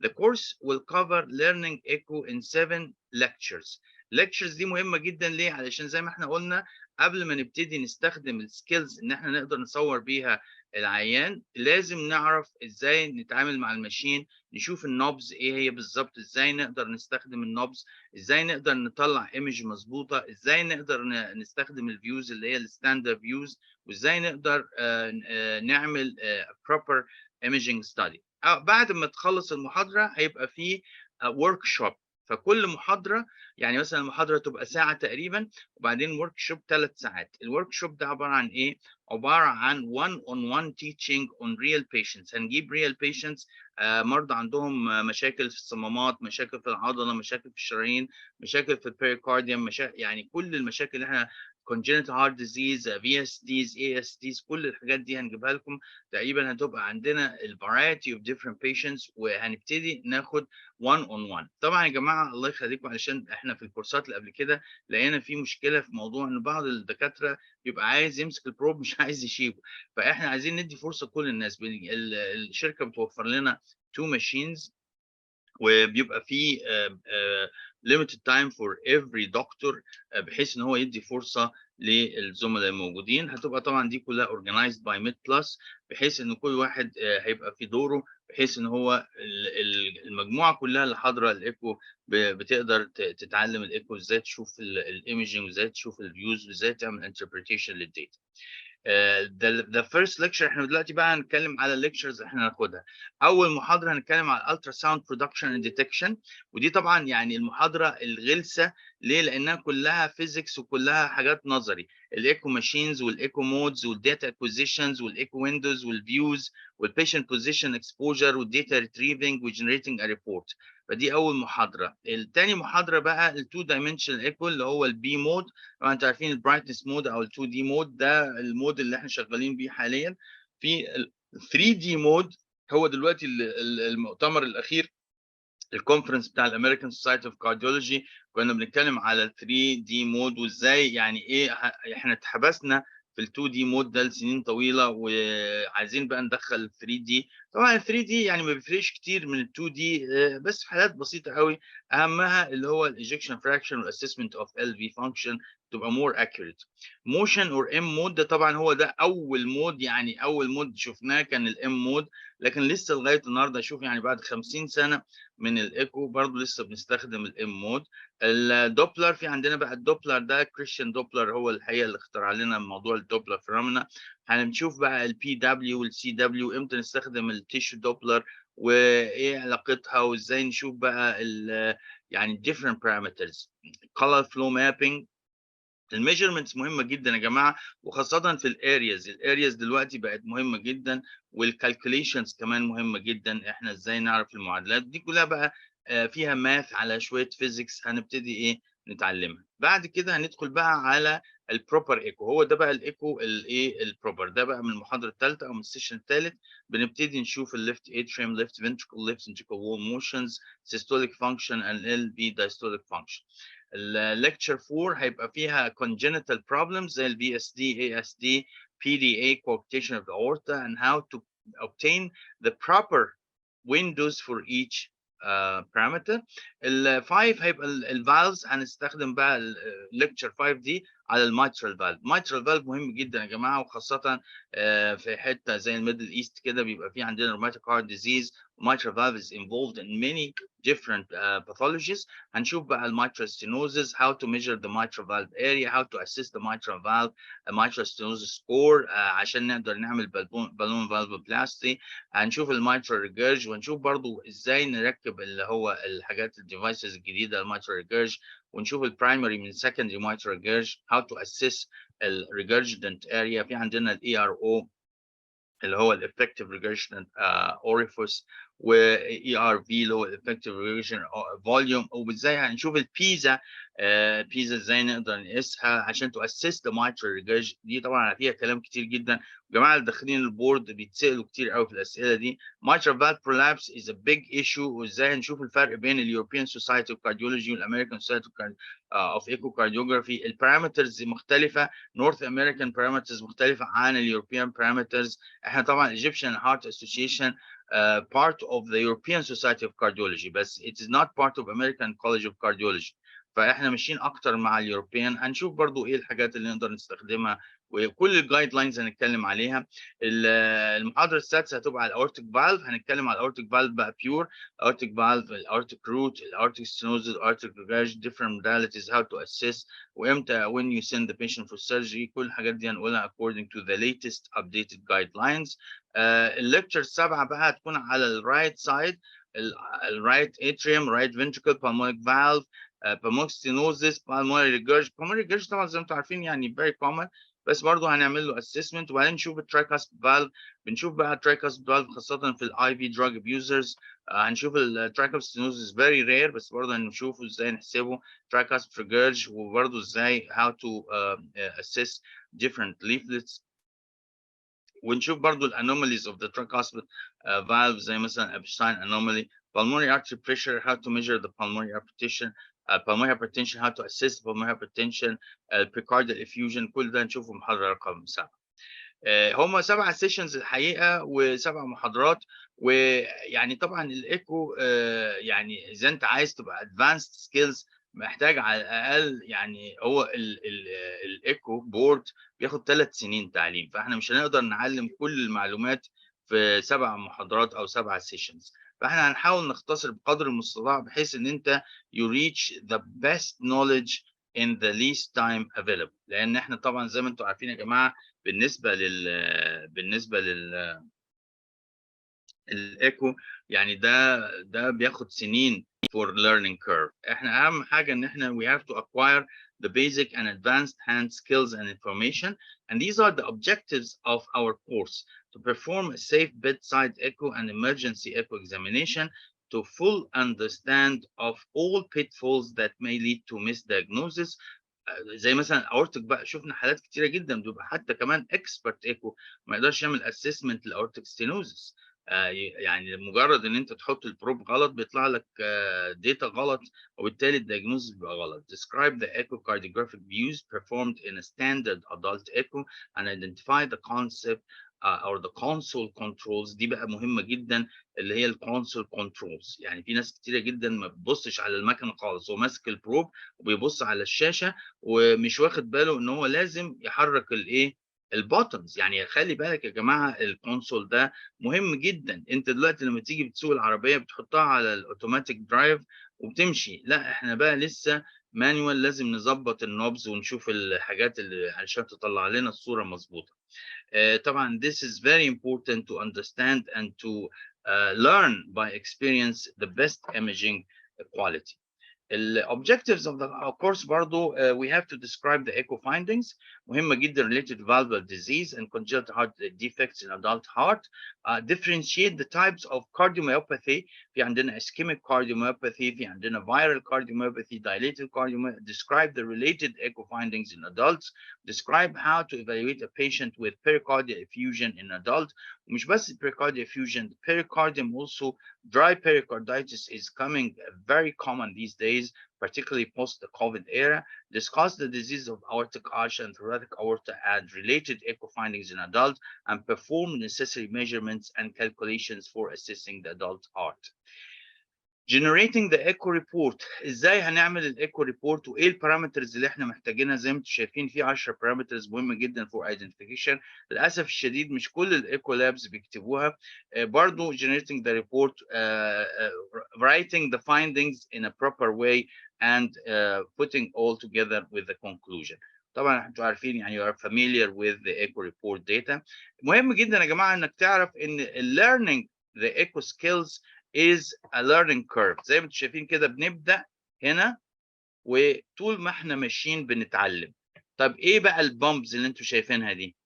The course will cover learning echo in seven lectures. Lectures دي مهمة جدا، ليه؟ علشان زي ما احنا قلنا، قبل ما نبتدي نستخدم ال skills ان احنا نقدر نصور بيها العيان، لازم نعرف ازاي نتعامل مع ال machine، نشوف ال knobs ايه هي بالظبط، ازاي نقدر نستخدم ال knobs، ازاي نقدر نطلع image مظبوطه، ازاي نقدر نستخدم ال views اللي هي ال standard views، وازاي نقدر نعمل proper imaging study. بعد ما تخلص المحاضره هيبقى في workshop. فكل محاضره، يعني مثلا المحاضرة تبقى ساعة تقريبا، وبعدين workshop 3 ساعات. ال workshop ده عبارة عن ايه؟ عبارة عن 1 on 1 teaching on real patients. هنجيب real patients، مرضى عندهم مشاكل في الصمامات، مشاكل في العضله، مشاكل في الشرايين، مشاكل في ال pericardium، مشاكل، يعني كل المشاكل اللي احنا congenital heart disease، VSDs، ASDs، كل الحاجات دي هنجيبها لكم. تقريبا هتبقى عندنا ال variety of different patients، وهنبتدي ناخد 1 on 1. طبعا يا جماعه، الله يخليكم، علشان احنا في الكورسات اللي قبل كده لقينا في مشكلة في موضوع ان بعض الدكاترة بيبقى عايز يمسك ال probe مش عايز يشيله، فاحنا عايزين ندي فرصة لكل الناس. الشركة بتوفر لنا two machines، وبيبقى في limited time for every doctor، بحيث ان هو يدي فرصة للزملاء الموجودين. هتبقى طبعا دي كلها organized by Med Plus، بحيث ان كل واحد هيبقى في دوره، بحيث ان هو المجموعة كلها اللي حاضره ال echo بتقدر تتعلم ال echo، ازاي تشوف ال imaging، وازاي تشوف ال views، وازاي تعمل interpretation لل data. The first lecture، احنا دلوقتي بقى هنتكلم على ال lectures احنا هناخدها. اول محاضرة هنتكلم على ال ultrasound production and detection، ودي طبعا يعني المحاضرة الغلسه. ليه؟ لانها كلها physics وكلها حاجات نظري، ال echo machines وال echo modes وال data acquisitions وال echo windows وال views وال patient position exposure وال data retrieving و generating a report. فدي اول محاضره. الثاني محاضرة بقى ال two dimensional echo، اللي هو ال B mode. طبعا انتوا عارفين ال brightness mode او ال 2D mode، ده ال mode اللي احنا شغالين بيه حاليا. في ال 3D mode، هو دلوقتي المؤتمر الاخير، ال conference بتاع ال American Society of Cardiology، كنا بنتكلم على ال 3D mode، وازاي يعني ايه احنا اتحبسنا في ال 2D mode ده لسنين طويله، وعايزين بقى ندخل ال 3D. طبعا ال 3D يعني ما بيفرقش كتير من ال 2D، بس في حالات بسيطة قوي، اهمها اللي هو ال ejection fraction وال assessment of LV function تبقى more accurate. motion or M mode، ده طبعا هو ده اول mode، يعني اول mode شفناه كان ال M mode، لكن لسه لغاية النهارده، شوف يعني بعد 50 سنة من ال echo برضه لسه بنستخدم ال M mode. ال Doppler، في عندنا بقى الدوبلر ده، Christian Doppler هو الحقيقة اللي اخترع لنا موضوع ال Doppler phenomena. هنشوف بقى ال PW وال CW، امتى نستخدم ال tissue Doppler وايه علاقتها، وازاي نشوف بقى ال يعني different parameters، color flow mapping. ال measurements مهمة جدا يا جماعه، وخاصة في ال areas. ال areas دلوقتي بقت مهمة جدا، وال calculations كمان مهمة جدا، احنا ازاي نعرف المعادلات دي كلها بقى فيها math على شوية physics هنبتدي ايه نتعلمها. بعد كده هندخل بقى على ال proper echo، هو ده بقى ال echo الايه ال proper. ده بقى من المحاضرة الثالثة او من ال session الثالث، بنبتدي نشوف ال left atrium، left ventricle، left ventricle wall motions، systolic function and LV diastolic function. ال lecture 4 هيبقى فيها congenital problems زي ال VSD، ASD، PDA، coarctation of the aorta and how to obtain the proper windows for each parameter. ال 5 هيبقى ال valves، هنستخدم بقى ال lecture 5 دي على ال mitral valve. mitral valve مهم جدا يا جماعه، وخاصة في حتة زي ال Middle East كده بيبقى في عندنا rheumatic heart disease. mitral valve is involved in many different pathologies. هنشوف بقى ال mitral stenosis، how to measure the mitral valve area، how to assess the mitral valve mitral stenosis score، عشان نقدر نعمل balloon valvuloplasty. هنشوف ال mitral regurg، وهنشوف برضو ازاي نركب اللي هو الحاجات ال devices الجديدة ال mitral regurg، ونشوف ال primary من secondary mitral regurg، how to assess ال regurgitant area. في عندنا ال ERO اللي هو ال effective regurgitant orifice، و ERV اللي هو ال effective regurgitation volume، وازاي هنشوف ال PISA، PISA ازاي نقدر نقيسها عشان to assess the mitral regurg. دي طبعا فيها كلام كتير جدا، الجماعة اللي داخلين ال board بيتسالوا كتير قوي في الاسئلة دي. mitral valve prolapse is a big issue، وازاي نشوف الفرق بين ال European Society of Cardiology وال American Society of Echocardiography. ال parameters مختلفه، North American parameters مختلفة عن ال European parameters. احنا طبعا Egyptian Heart Association part of the European Society of Cardiology، بس it is not part of American College of Cardiology، فاحنا ماشيين اكتر مع ال European. هنشوف برضو ايه الحاجات اللي نقدر نستخدمها، وكل ال guidelines هنتكلم عليها. المحاضرة السادسة هتبقى على ال aortic valve. هنتكلم على ال aortic valve بقى pure aortic valve، ال aortic root، ال aortic stenosis، ال aortic regurg، different modalities، how to assess، وامتى when you send the patient for surgery. كل الحاجات دي هنقولها according to the latest updated guidelines. ال lecture السابعة بقى هتكون على ال right side. ال right atrium، right ventricle، pulmonic valve، pulmonic stenosis، pulmonary regurg. pulmonary regurg طبعا زي ما انتم عارفين يعني very common، بس برضه هنعمل له assessment. وبعدين نشوف ال tricuspid valve، بنشوف بقى ال tricuspid valve خاصة في ال IV drug abusers. هنشوف ال tricuspid stenosis، very rare، بس برضه هنشوفه ازاي نحسبه، tricuspid regurg، وبرضه ازاي how to assess different leaflets. ونشوف برضو ال anomalies of the tricuspid valve زي مثلا Ebstein anomaly، pulmonary artery pressure، how to measure the pulmonary hypertension، how to assess pulmonary hypertension، pericardial effusion. كل ده نشوفه في محاضرة رقم 7. هم 7 sessions الحقيقة وسبع محاضرات. ويعني طبعا ال echo يعني اذا انت عايز تبقى advanced skills محتاج على الاقل، يعني هو ال echo board بياخد 3 سنين تعليم، فاحنا مش هنقدر نعلم كل المعلومات في 7 محاضرات او 7 sessions. فاحنا هنحاول نختصر بقدر المستطاع بحيث ان انت you reach the best knowledge in the least time available. لان احنا طبعا زي ما انتم عارفين يا جماعه، بالنسبه لل ال echo يعني ده بياخد سنين for learning curve. احنا اهم حاجه ان احنا we have to acquire the basic and advanced hand skills and information، and these are the objectives of our course: to perform a safe bedside echo and emergency echo examination، to full understand of all pitfalls that may lead to misdiagnosis، زي مثلا aortic بقى، شفنا حالات كتيره جدا بيبقى حتى كمان expert echo ما يقدرش يعمل assessment لل aortic stenosis. يعني مجرد ان انت تحط ال probe غلط بيطلع لك data غلط، وبالتالي ال diagnosis بيبقى غلط. Describe the echocardiographic views performed in a standard adult echo and identify the concept or the console controls. دي بقى مهمة جدا، اللي هي ال console controls. يعني في ناس كتيرة جدا ما بتبصش على المكنة خالص، هو ماسك ال probe وبيبص على الشاشة ومش واخد باله ان هو لازم يحرك الايه؟ ال buttons. يعني خلي بالك يا جماعه، ال console ده مهم جدا. انت دلوقتي لما تيجي بتسوق العربيه بتحطها على ال automatic drive وبتمشي. لا، احنا بقى لسه manual، لازم نظبط ال knobs ونشوف الحاجات اللي علشان تطلع لنا الصوره مظبوطه. طبعا this is very important to understand and to learn by experience the best imaging quality. The objectives of the course برضو we have to describe the echo findings، مهمة جدا، related to valvular disease and congenital heart defects in adult heart، differentiate the types of cardiomyopathy، في عندنا ischemic cardiomyopathy، في عندنا viral cardiomyopathy، dilated cardiomyopathy، describe the related echo findings in adults، describe how to evaluate a patient with pericardial effusion in adult. مش بس pericardial effusion، pericardium also، dry pericarditis is coming very common these days، particularly post the COVID era. Discuss the disease of aortic arch and thoracic aorta and related echo findings in adults، and perform necessary measurements and calculations for assessing the adult heart. Generating the echo report، ازاي هنعمل ال echo report وايه ال parameters اللي احنا محتاجينها؟ زي ما انتم شايفين في 10 parameters مهمه جدا for identification. للاسف الشديد مش كل ال echo labs بيكتبوها. برضو generating the report، writing the findings in a proper way and putting all together with the conclusion. طبعا انتوا عارفين، يعني you are familiar with the echo report data. مهم جدا يا جماعه انك تعرف ان learning the echo skills is a learning curve. زي ما انتم شايفين كده، بنبدا هنا وطول ما احنا ماشيين بنتعلم. طب ايه بقى ال bumps اللي انتم شايفينها دي؟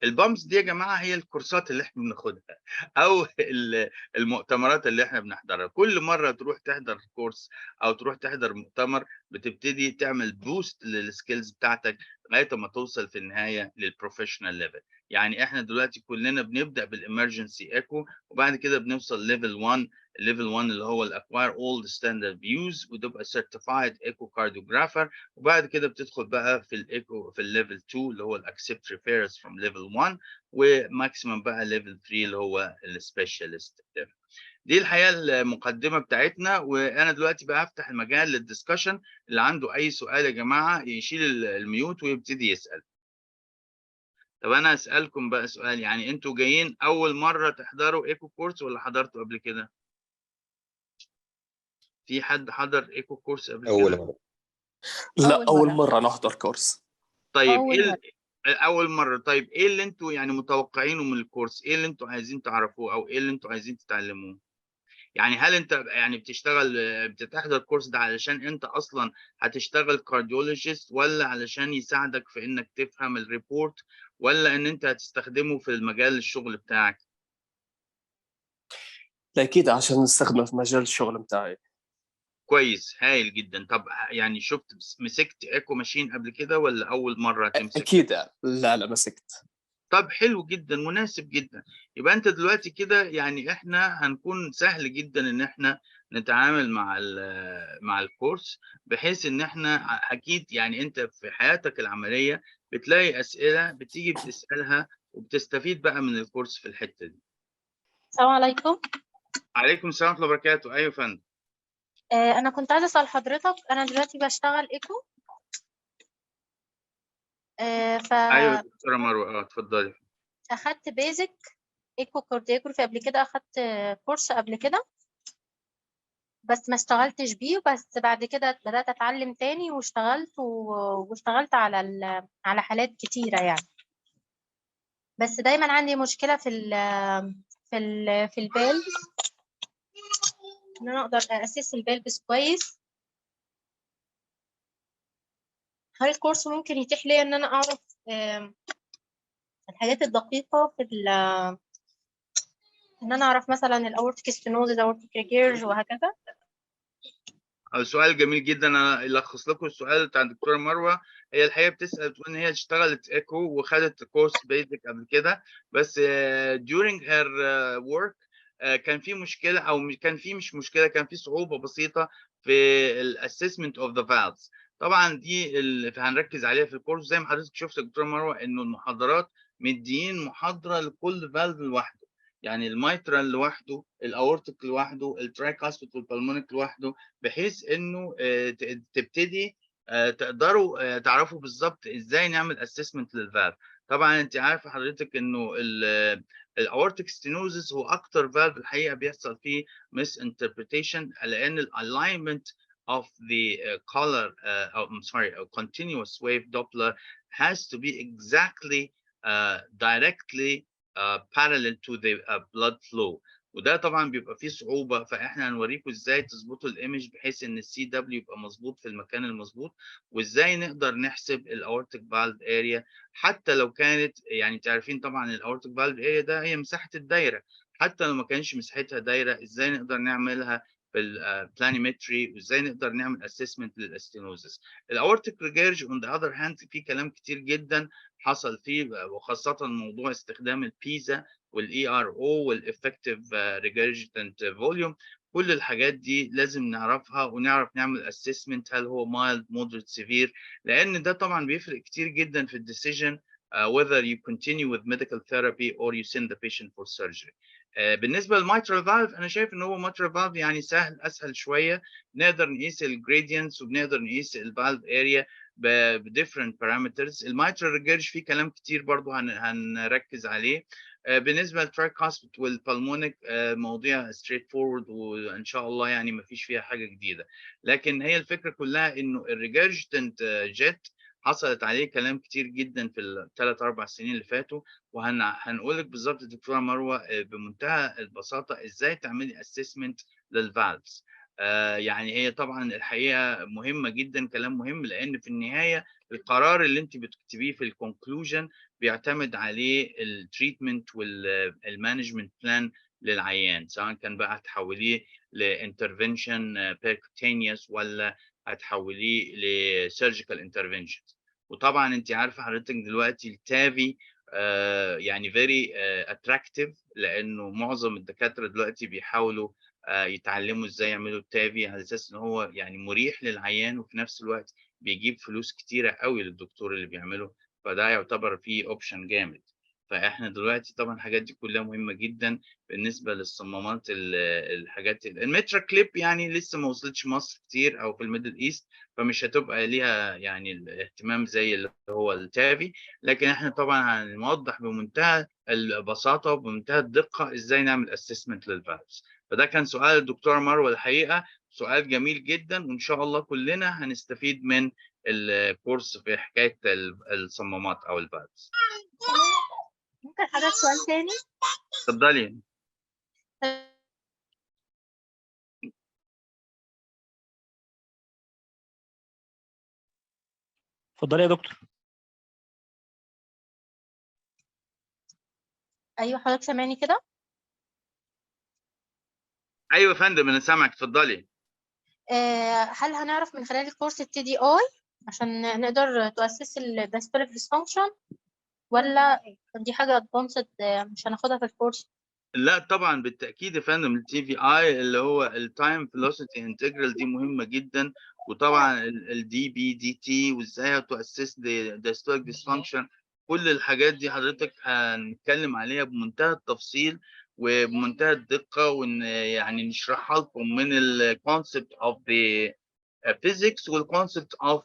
ال bumps دي يا جماعه هي الكورسات اللي احنا بناخدها او المؤتمرات اللي احنا بنحضرها. كل مره تروح تحضر course او تروح تحضر مؤتمر بتبتدي تعمل boost لل skills بتاعتك لغايه ما توصل في النهايه لل professional level. يعني احنا دلوقتي كلنا بنبدا بال emergency echo وبعد كده بنوصل level 1. Level 1 اللي هو ال acquire all the standard views وتبقى certified echocardiographer، وبعد كده بتدخل بقى في ال echo في ال level 2 اللي هو ال accept referrals from level 1، و maximum بقى level 3 اللي هو ال specialist level. دي الحقيقه المقدمه بتاعتنا، وانا دلوقتي بقى هفتح المجال لل discussion. اللي عنده اي سؤال يا جماعه يشيل ال mute ويبتدي يسال. طب انا اسالكم بقى سؤال، يعني انتوا جايين اول مره تحضروا echo course ولا حضرتوا قبل كده؟ في حد حضر echo course قبل اول كده؟ مره. لا. أول أول مرة. مرة نحضر course. طيب أول ايه مرة. اول مره. طيب ايه اللي انتوا يعني متوقعينه من ال course؟ ايه اللي انتوا عايزين تعرفوه او ايه اللي انتوا عايزين تتعلموه؟ يعني هل أنت يعني بتشتغل بتحضر الكورس ده علشان أنت أصلًا هتشتغل cardiologist والّا علشان يساعدك في إنك تفهم الreport والّا إن أنت هتستخدمه في المجال الشغل بتاعك؟ لا، أكيد عشان نستخدمه في مجال الشغل متاعي. كويس، هايل جدًا. طب يعني شُفت مسكت echo machine قبل كده والّا أول مرّة تمسك؟ أكيد، لا، لا مسكت. طب حلو جدًا، مناسب جدًا. يبقى أنت دلوقتي كده يعني إحنا هنكون سهل جدًا إن إحنا نتعامل مع الcourse بحيث إن إحنا أكيد يعني أنت في حياتك العملية بتلاقي أسئلة بتيجي بتسألها وبتستفيد بقى من الcourse في الحتّة دي. السلام عليكم. عليكم السلام ورحمة الله وبركاته، أيوه يا فندم. أنا كنت عايزة أسأل حضرتك، أنا دلوقتي باشتغل echo ف أيوه يا دكتورة مروة، اتفضلي. أخدت basic echocardiography قبل كده، أخدت كورس قبل كده. بس ما اشتغلتش بيه، بس بعد كده بدأت أتعلم تاني واشتغلت واشتغلت على حالات كتيرة يعني. بس دايمًا عندي مشكلة في الvalves، إن أنا أقدر أassess الvalves كويس. هل الكورس ممكن يتيح ليّا إن أنا أعرف الحاجات الدقيقة في ال إن أنا أعرف مثلًا الaortic stenosis، aortic regurg وهكذا؟ سؤال جميل جدًا، أنا ألخّص لكم السؤال بتاع الدكتورة مروة. هي الحقيقة بتسأل بتقول إن هي اشتغلت echo وخدت course basic قبل كده، بس during her work كان في مشكلة أو كان في مش مشكلة، كان في صعوبة بسيطة في الassessment of the valves. طبعًا دي هنركّز عليها في الكورس. زي ما حضرتِك شُفتِ يا دكتورة مروة إنه المحاضرات مدّيين محاضرة لكل valve لوحده، يعني الmitral لوحده، الaortic لوحده، الtricuspid والpulmonic لوحده، بحيث إنه تبتدي تقدروا تعرفوا بالضبط إزاي نعمل assessment للvalve. طبعًا أنتِ عارفة حضرتِك إنه الaortic stenosis هو أكتر valve الحقيقة بيحصل فيه misinterpretation، لأن الalignment of the color oh, I'm sorry, a continuous wave Doppler has to be exactly directly parallel to the blood flow، وده طبعًا بيبقى فيه صعوبة، فإحنا هنوريكم إزاي تضبطوا الimage بحيث إن الCW يبقى مضبوط في المكان المضبوط، وإزاي نقدر نحسب الaortic valve area حتى لو كانت، يعني أنتم عارفين طبعًا الaortic valve area ده هي مساحة الدايرة، حتى لو ما كانش مساحتها دايرة إزاي نقدر نعملها بال planimetry وإزاي نقدر نعمل assessment للstenosis. الaortic regurg on the other hand في كلام كتير جدًا حصل فيه، وخاصةً موضوع استخدام الPISA والERO والeffective regurgitant volume. كل الحاجات دي لازم نعرفها ونعرف نعمل assessment هل هو mild، moderate، severe، لأن ده طبعًا بيفرق كتير جدًا في الdecision whether you continue with medical therapy or you send the patient for surgery. بالنسبة للmitral valve أنا شايف إن هو mitral valve يعني سهل، أسهل شوية، نقدر نقيس الgradients وبنقدر نقيس الvalve area بdifferent parameters. الmitral regurg فيه كلام كتير برضه هنركز عليه. بالنسبة للtricuspid والpulmonic مواضيع straight forward وإن شاء الله يعني ما فيش فيها حاجة جديدة. لكن هي الفكرة كلها إنه الregurgitant jet حصلت عليه كلام كتير جدًا في ال3، 4 سنين اللي فاتوا، هنقول لِك بالضبط دكتورة مروة بمنتهى البساطة إزاي تعملي assessment للvalves. يعني هي طبعًا الحقيقة مهمة جدًا، كلام مهم، لإن في النهاية القرار اللي أنتِ بتكتبيه في الconclusion بيعتمد عليه الtreatment الmanagement plan للعيان، سواء كان بقى هتحوليه لintervention percutaneous والّا هتحوليه لsurgical interventions. وطبعًا أنتِ عارفة حضرتِك دلوقتي الTAVI يعني very attractive، لإنه معظم الدكاترة دلوقتي بيحاولوا يتعلموا إزاي يعملوا الTAVI على أساس إن هو يعني مريح للعيان وفي نفس الوقت بيجيب فلوس كتيرة أوي للدكتور اللي بيعمله، فده يعتبر فيه option جامد. فإحنا دلوقتي طبعًا الحاجات دي كلها مهمة جدًا بالنسبة للصمامات، الحاجات الMitraClip يعني لسه ما وصلتش مصر كتير أو في الmiddle east، فمش هتبقى ليها يعني الاهتمام زي اللي هو الTAVI، لكن إحنا طبعًا هنوضح بمنتهى البساطة وبمنتهى الدقة إزاي نعمل assessment للvalves. فده كان سؤال الدكتورة مروة، الحقيقة سؤال جميل جدًا، وإن شاء الله كلنا هنستفيد من الكورس في حكاية الصمامات أو الvalves. ممكن حضرتك سؤال تاني؟ اتفضلي. اتفضلي يا دكتور. ايوه حضرتك سامعني كده؟ ايوه يا فندم، انا سامعك، اتفضلي. هل هنعرف من خلال الكورس ال TDI عشان نقدر to assess ال diastolic dysfunction، ولا دي حاجة advanced مش هناخدها في الكورس؟ لا طبعا بالتاكيد يا فندم، ال TVI اللي هو ال time velocity integral دي مهمة جدا، وطبعا ال dP dt وازاي to assess diastolic dysfunction، كل الحاجات دي حضرتك هنتكلم عليها بمنتهى التفصيل وبمنتهى الدقة، وان يعني نشرحها لكم من ال concept of the physics وال concept of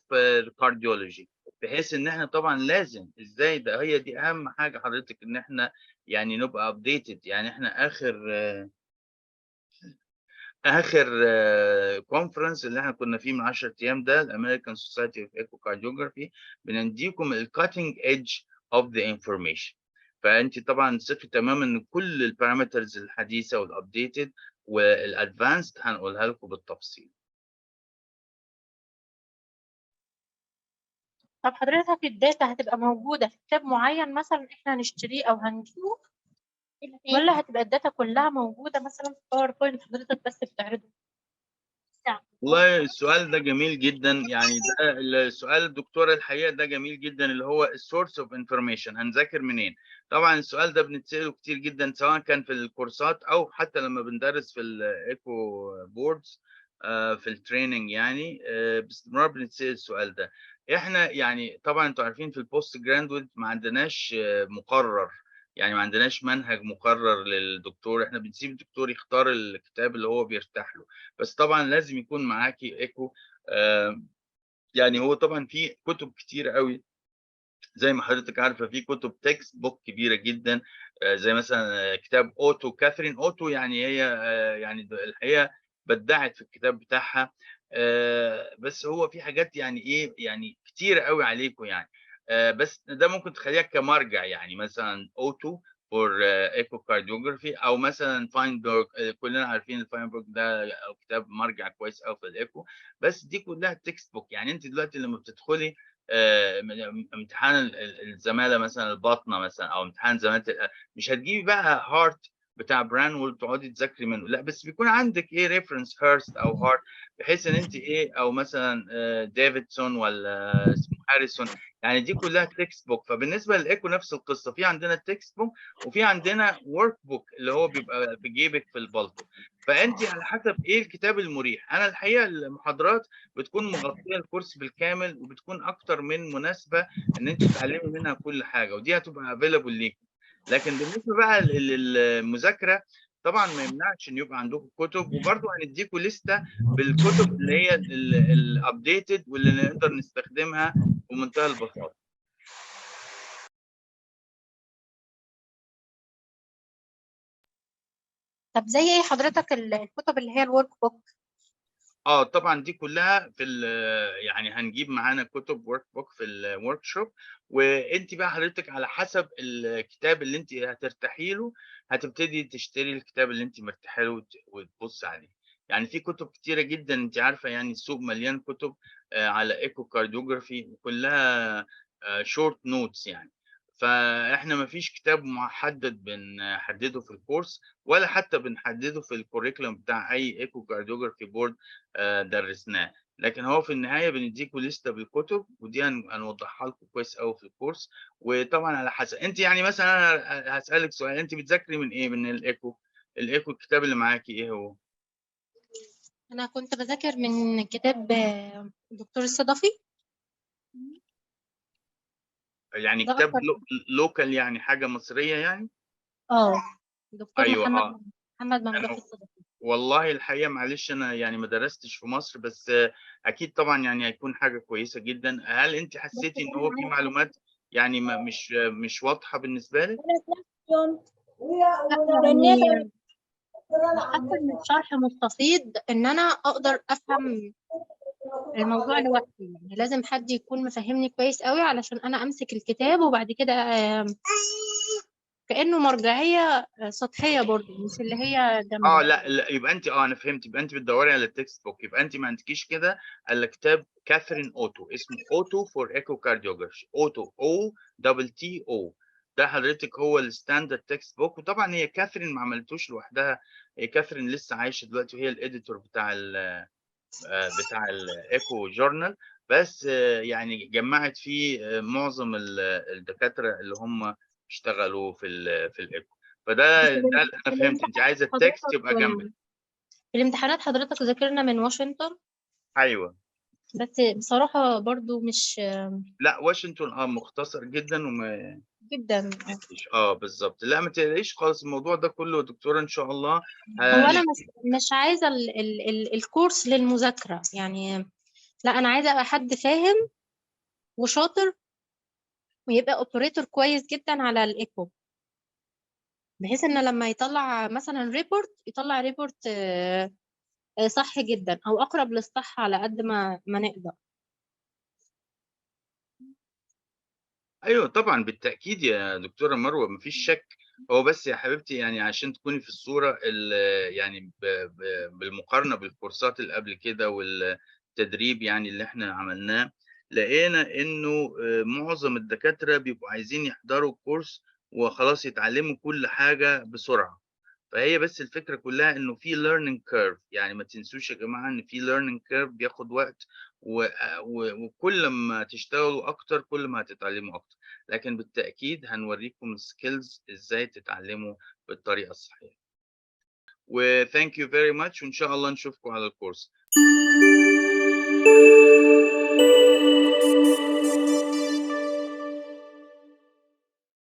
cardiology، بحيث ان احنا طبعا لازم ازاي ده، هي دي اهم حاجة حضرتك، ان احنا يعني نبقى updated. يعني احنا اخر conference اللي احنا كنا فيه من 10 ايام ده، ال American Society of Echocardiography، بنديكم ال cutting edge of the information. فانت طبعا ثقي تماما ان كل ال parameters الحديثة وال updated وال advanced هنقولها لكم بالتفصيل. طب حضرتك ال data هتبقى موجودة في كتاب معين مثلا احنا هنشتريه او هنجيبه، ولا هتبقى ال data كلها موجودة مثلا في PowerPoint حضرتك بس بتعرضه؟ والله السؤال ده جميل جدا، يعني ده السؤال الدكتورة الحقيقة ده جميل جدا، اللي هو ال source of information، هنذاكر منين؟ طبعا السؤال ده بنتسأله كتير جدا، سواء كان في الكورسات او حتى لما بندرس في ال echo boards في ال training، يعني باستمرار بنتسأل السؤال ده. احنا يعني طبعا انتوا عارفين في ال postgraduate ما عندناش مقرر، يعني ما عندناش منهج مقرر للدكتور، احنا بنسيب الدكتور يختار الكتاب اللي هو بيرتاح له، بس طبعا لازم يكون معاكي echo. يعني هو طبعا في كتب كتير قوي زي ما حضرتك عارفه، في كتب textbook كبيرة جدا، زي مثلا كتاب اوتو، كاثرين اوتو، يعني هي يعني الحقيقة بدعت في الكتاب بتاعها، بس هو في حاجات يعني ايه يعني كتير قوي عليكم يعني، بس ده ممكن تخليها كمرجع، يعني مثلا اوتو for echocardiography، او مثلا فاينبرج، كلنا عارفين الفاينبرج ده كتاب مرجع كويس قوي في ال echo، بس دي كلها textbook. يعني انت دلوقتي لما بتدخلي امتحان الزمالة مثلا الباطنة مثلا، او امتحان زمالة مش هتجيبي بقى Hart بتاع برانول تقعدي تذاكري منه، لا، بس بيكون عندك ايه reference هيرست او هارت، بحيث ان انت ايه، او مثلا ديفيدسون ولا اسمه هاريسون، يعني دي كلها textbook. فبالنسبه للايكو نفس القصة، في عندنا textbook وفي عندنا workbook اللي هو بيبقى في جيبك في البلطو، فانت على حسب ايه الكتاب المريح. انا الحقيقة المحاضرات بتكون مغطيه الكورس بالكامل، وبتكون اكتر من مناسبة ان انت تتعلمي منها كل حاجة، ودي هتبقى available ليكم. لكن بالنسبة بقى للمذاكره طبعا ما يمنعش ان يبقى عندكم كتب، وبرضه هنديكم لستة بالكتب اللي هي ال updated واللي نقدر نستخدمها بمنتهى البساطة. طب زي ايه حضرتك الكتب اللي هي ال workbook؟ طبعا دي كلها في يعني هنجيب معانا كتب workbook في ال workshop، وانت بقى حضرتك على حسب الكتاب اللي انت هترتاحي له هتبتدي تشتري الكتاب اللي انت مرتاحة له وتبص عليه. يعني في كتب كتيرة جدا، انت عارفه يعني السوق مليان كتب على echocardiography وكلها short notes يعني. فاحنا ما فيش كتاب محدد بنحدده في الكورس، ولا حتى بنحدده في ال curriculum بتاع اي echocardiography board درسناه، لكن هو في النهاية بنديكوا لستة بالكتب، ودي هنوضحها لكم كويس قوي في الكورس. وطبعا على حسب انت، يعني مثلا انا هسالك سؤال، انت بتذاكري من ايه؟ من الايكو؟ الايكو الكتاب اللي معاكي ايه هو؟ انا كنت بذاكر من كتاب دكتور الصدفي. يعني ده كتاب أكتر. local، يعني حاجة مصرية يعني؟ دكتور أيوة، محمد ممدوح الصدفي. والله الحقيقة معلش أنا يعني ما درستش في مصر، بس أكيد طبعا يعني هيكون حاجة كويسة جدا. هل أنت حسيتي إن هو في معلومات يعني مش واضحة بالنسبة لك؟ يعني حاسة إن الشرح مستفيض، إن أنا أقدر أفهم الموضوع لوحدي، يعني لازم حد يكون مفهمني كويس قوي علشان أنا أمسك الكتاب وبعد كده كأنه مرجعية سطحية برضو، مش اللي هي جامدة. لا لا، يبقى انت انا فهمت، يبقى انت بتدوري على ال textbook، يبقى انت ما عندكيش كده الا كتاب كاثرين اوتو، اسمه Otto for echocardiography، Otto O double T O، ده حضرتك هو ال standard textbook. وطبعا هي كاثرين ما عملتوش لوحدها، هي كاثرين لسه عايشه دلوقتي وهي ال editor بتاع ال بتاع ال echo journal، بس يعني جمعت فيه معظم الدكاترة اللي هم اشتغلوا في الايكو. فده بس ده اللي انا فهمت، انت عايزه ال text يبقى جنبك. في الامتحانات حضرتك ذاكرنا من واشنطن. ايوه، بس بصراحة برضو مش لا واشنطن مختصر جدا وما جدا. بالظبط. لا ما تقلقيش خالص، الموضوع ده كله يا دكتورة ان شاء الله. هو انا مش عايزه ال ال الكورس للمذاكره يعني، لا انا عايزه ابقى حد فاهم وشاطر ويبقى operator كويس جدا على ال echo، بحيث ان لما يطلع مثلا report يطلع report صح جدا او اقرب للصح على قد ما نقدر. ايوه طبعا بالتاكيد يا دكتورة مروه، مفيش شك. هو بس يا حبيبتي يعني عشان تكوني في الصورة، يعني بالمقارنة بالكورسات اللي قبل كده والتدريب يعني اللي احنا عملناه، لقينا انه معظم الدكاترة بيبقوا عايزين يحضروا الكورس وخلاص يتعلموا كل حاجة بسرعة. فهي بس الفكرة كلها انه في learning curve، يعني ما تنسوش يا جماعة ان في learning curve بياخد وقت، وكل ما تشتغلوا اكتر كل ما هتتعلموا اكتر، لكن بالتاكيد هنوريكم ال skills ازاي تتعلموا بالطريقة الصحيحة. و thank you very much، وان شاء الله نشوفكم على الكورس.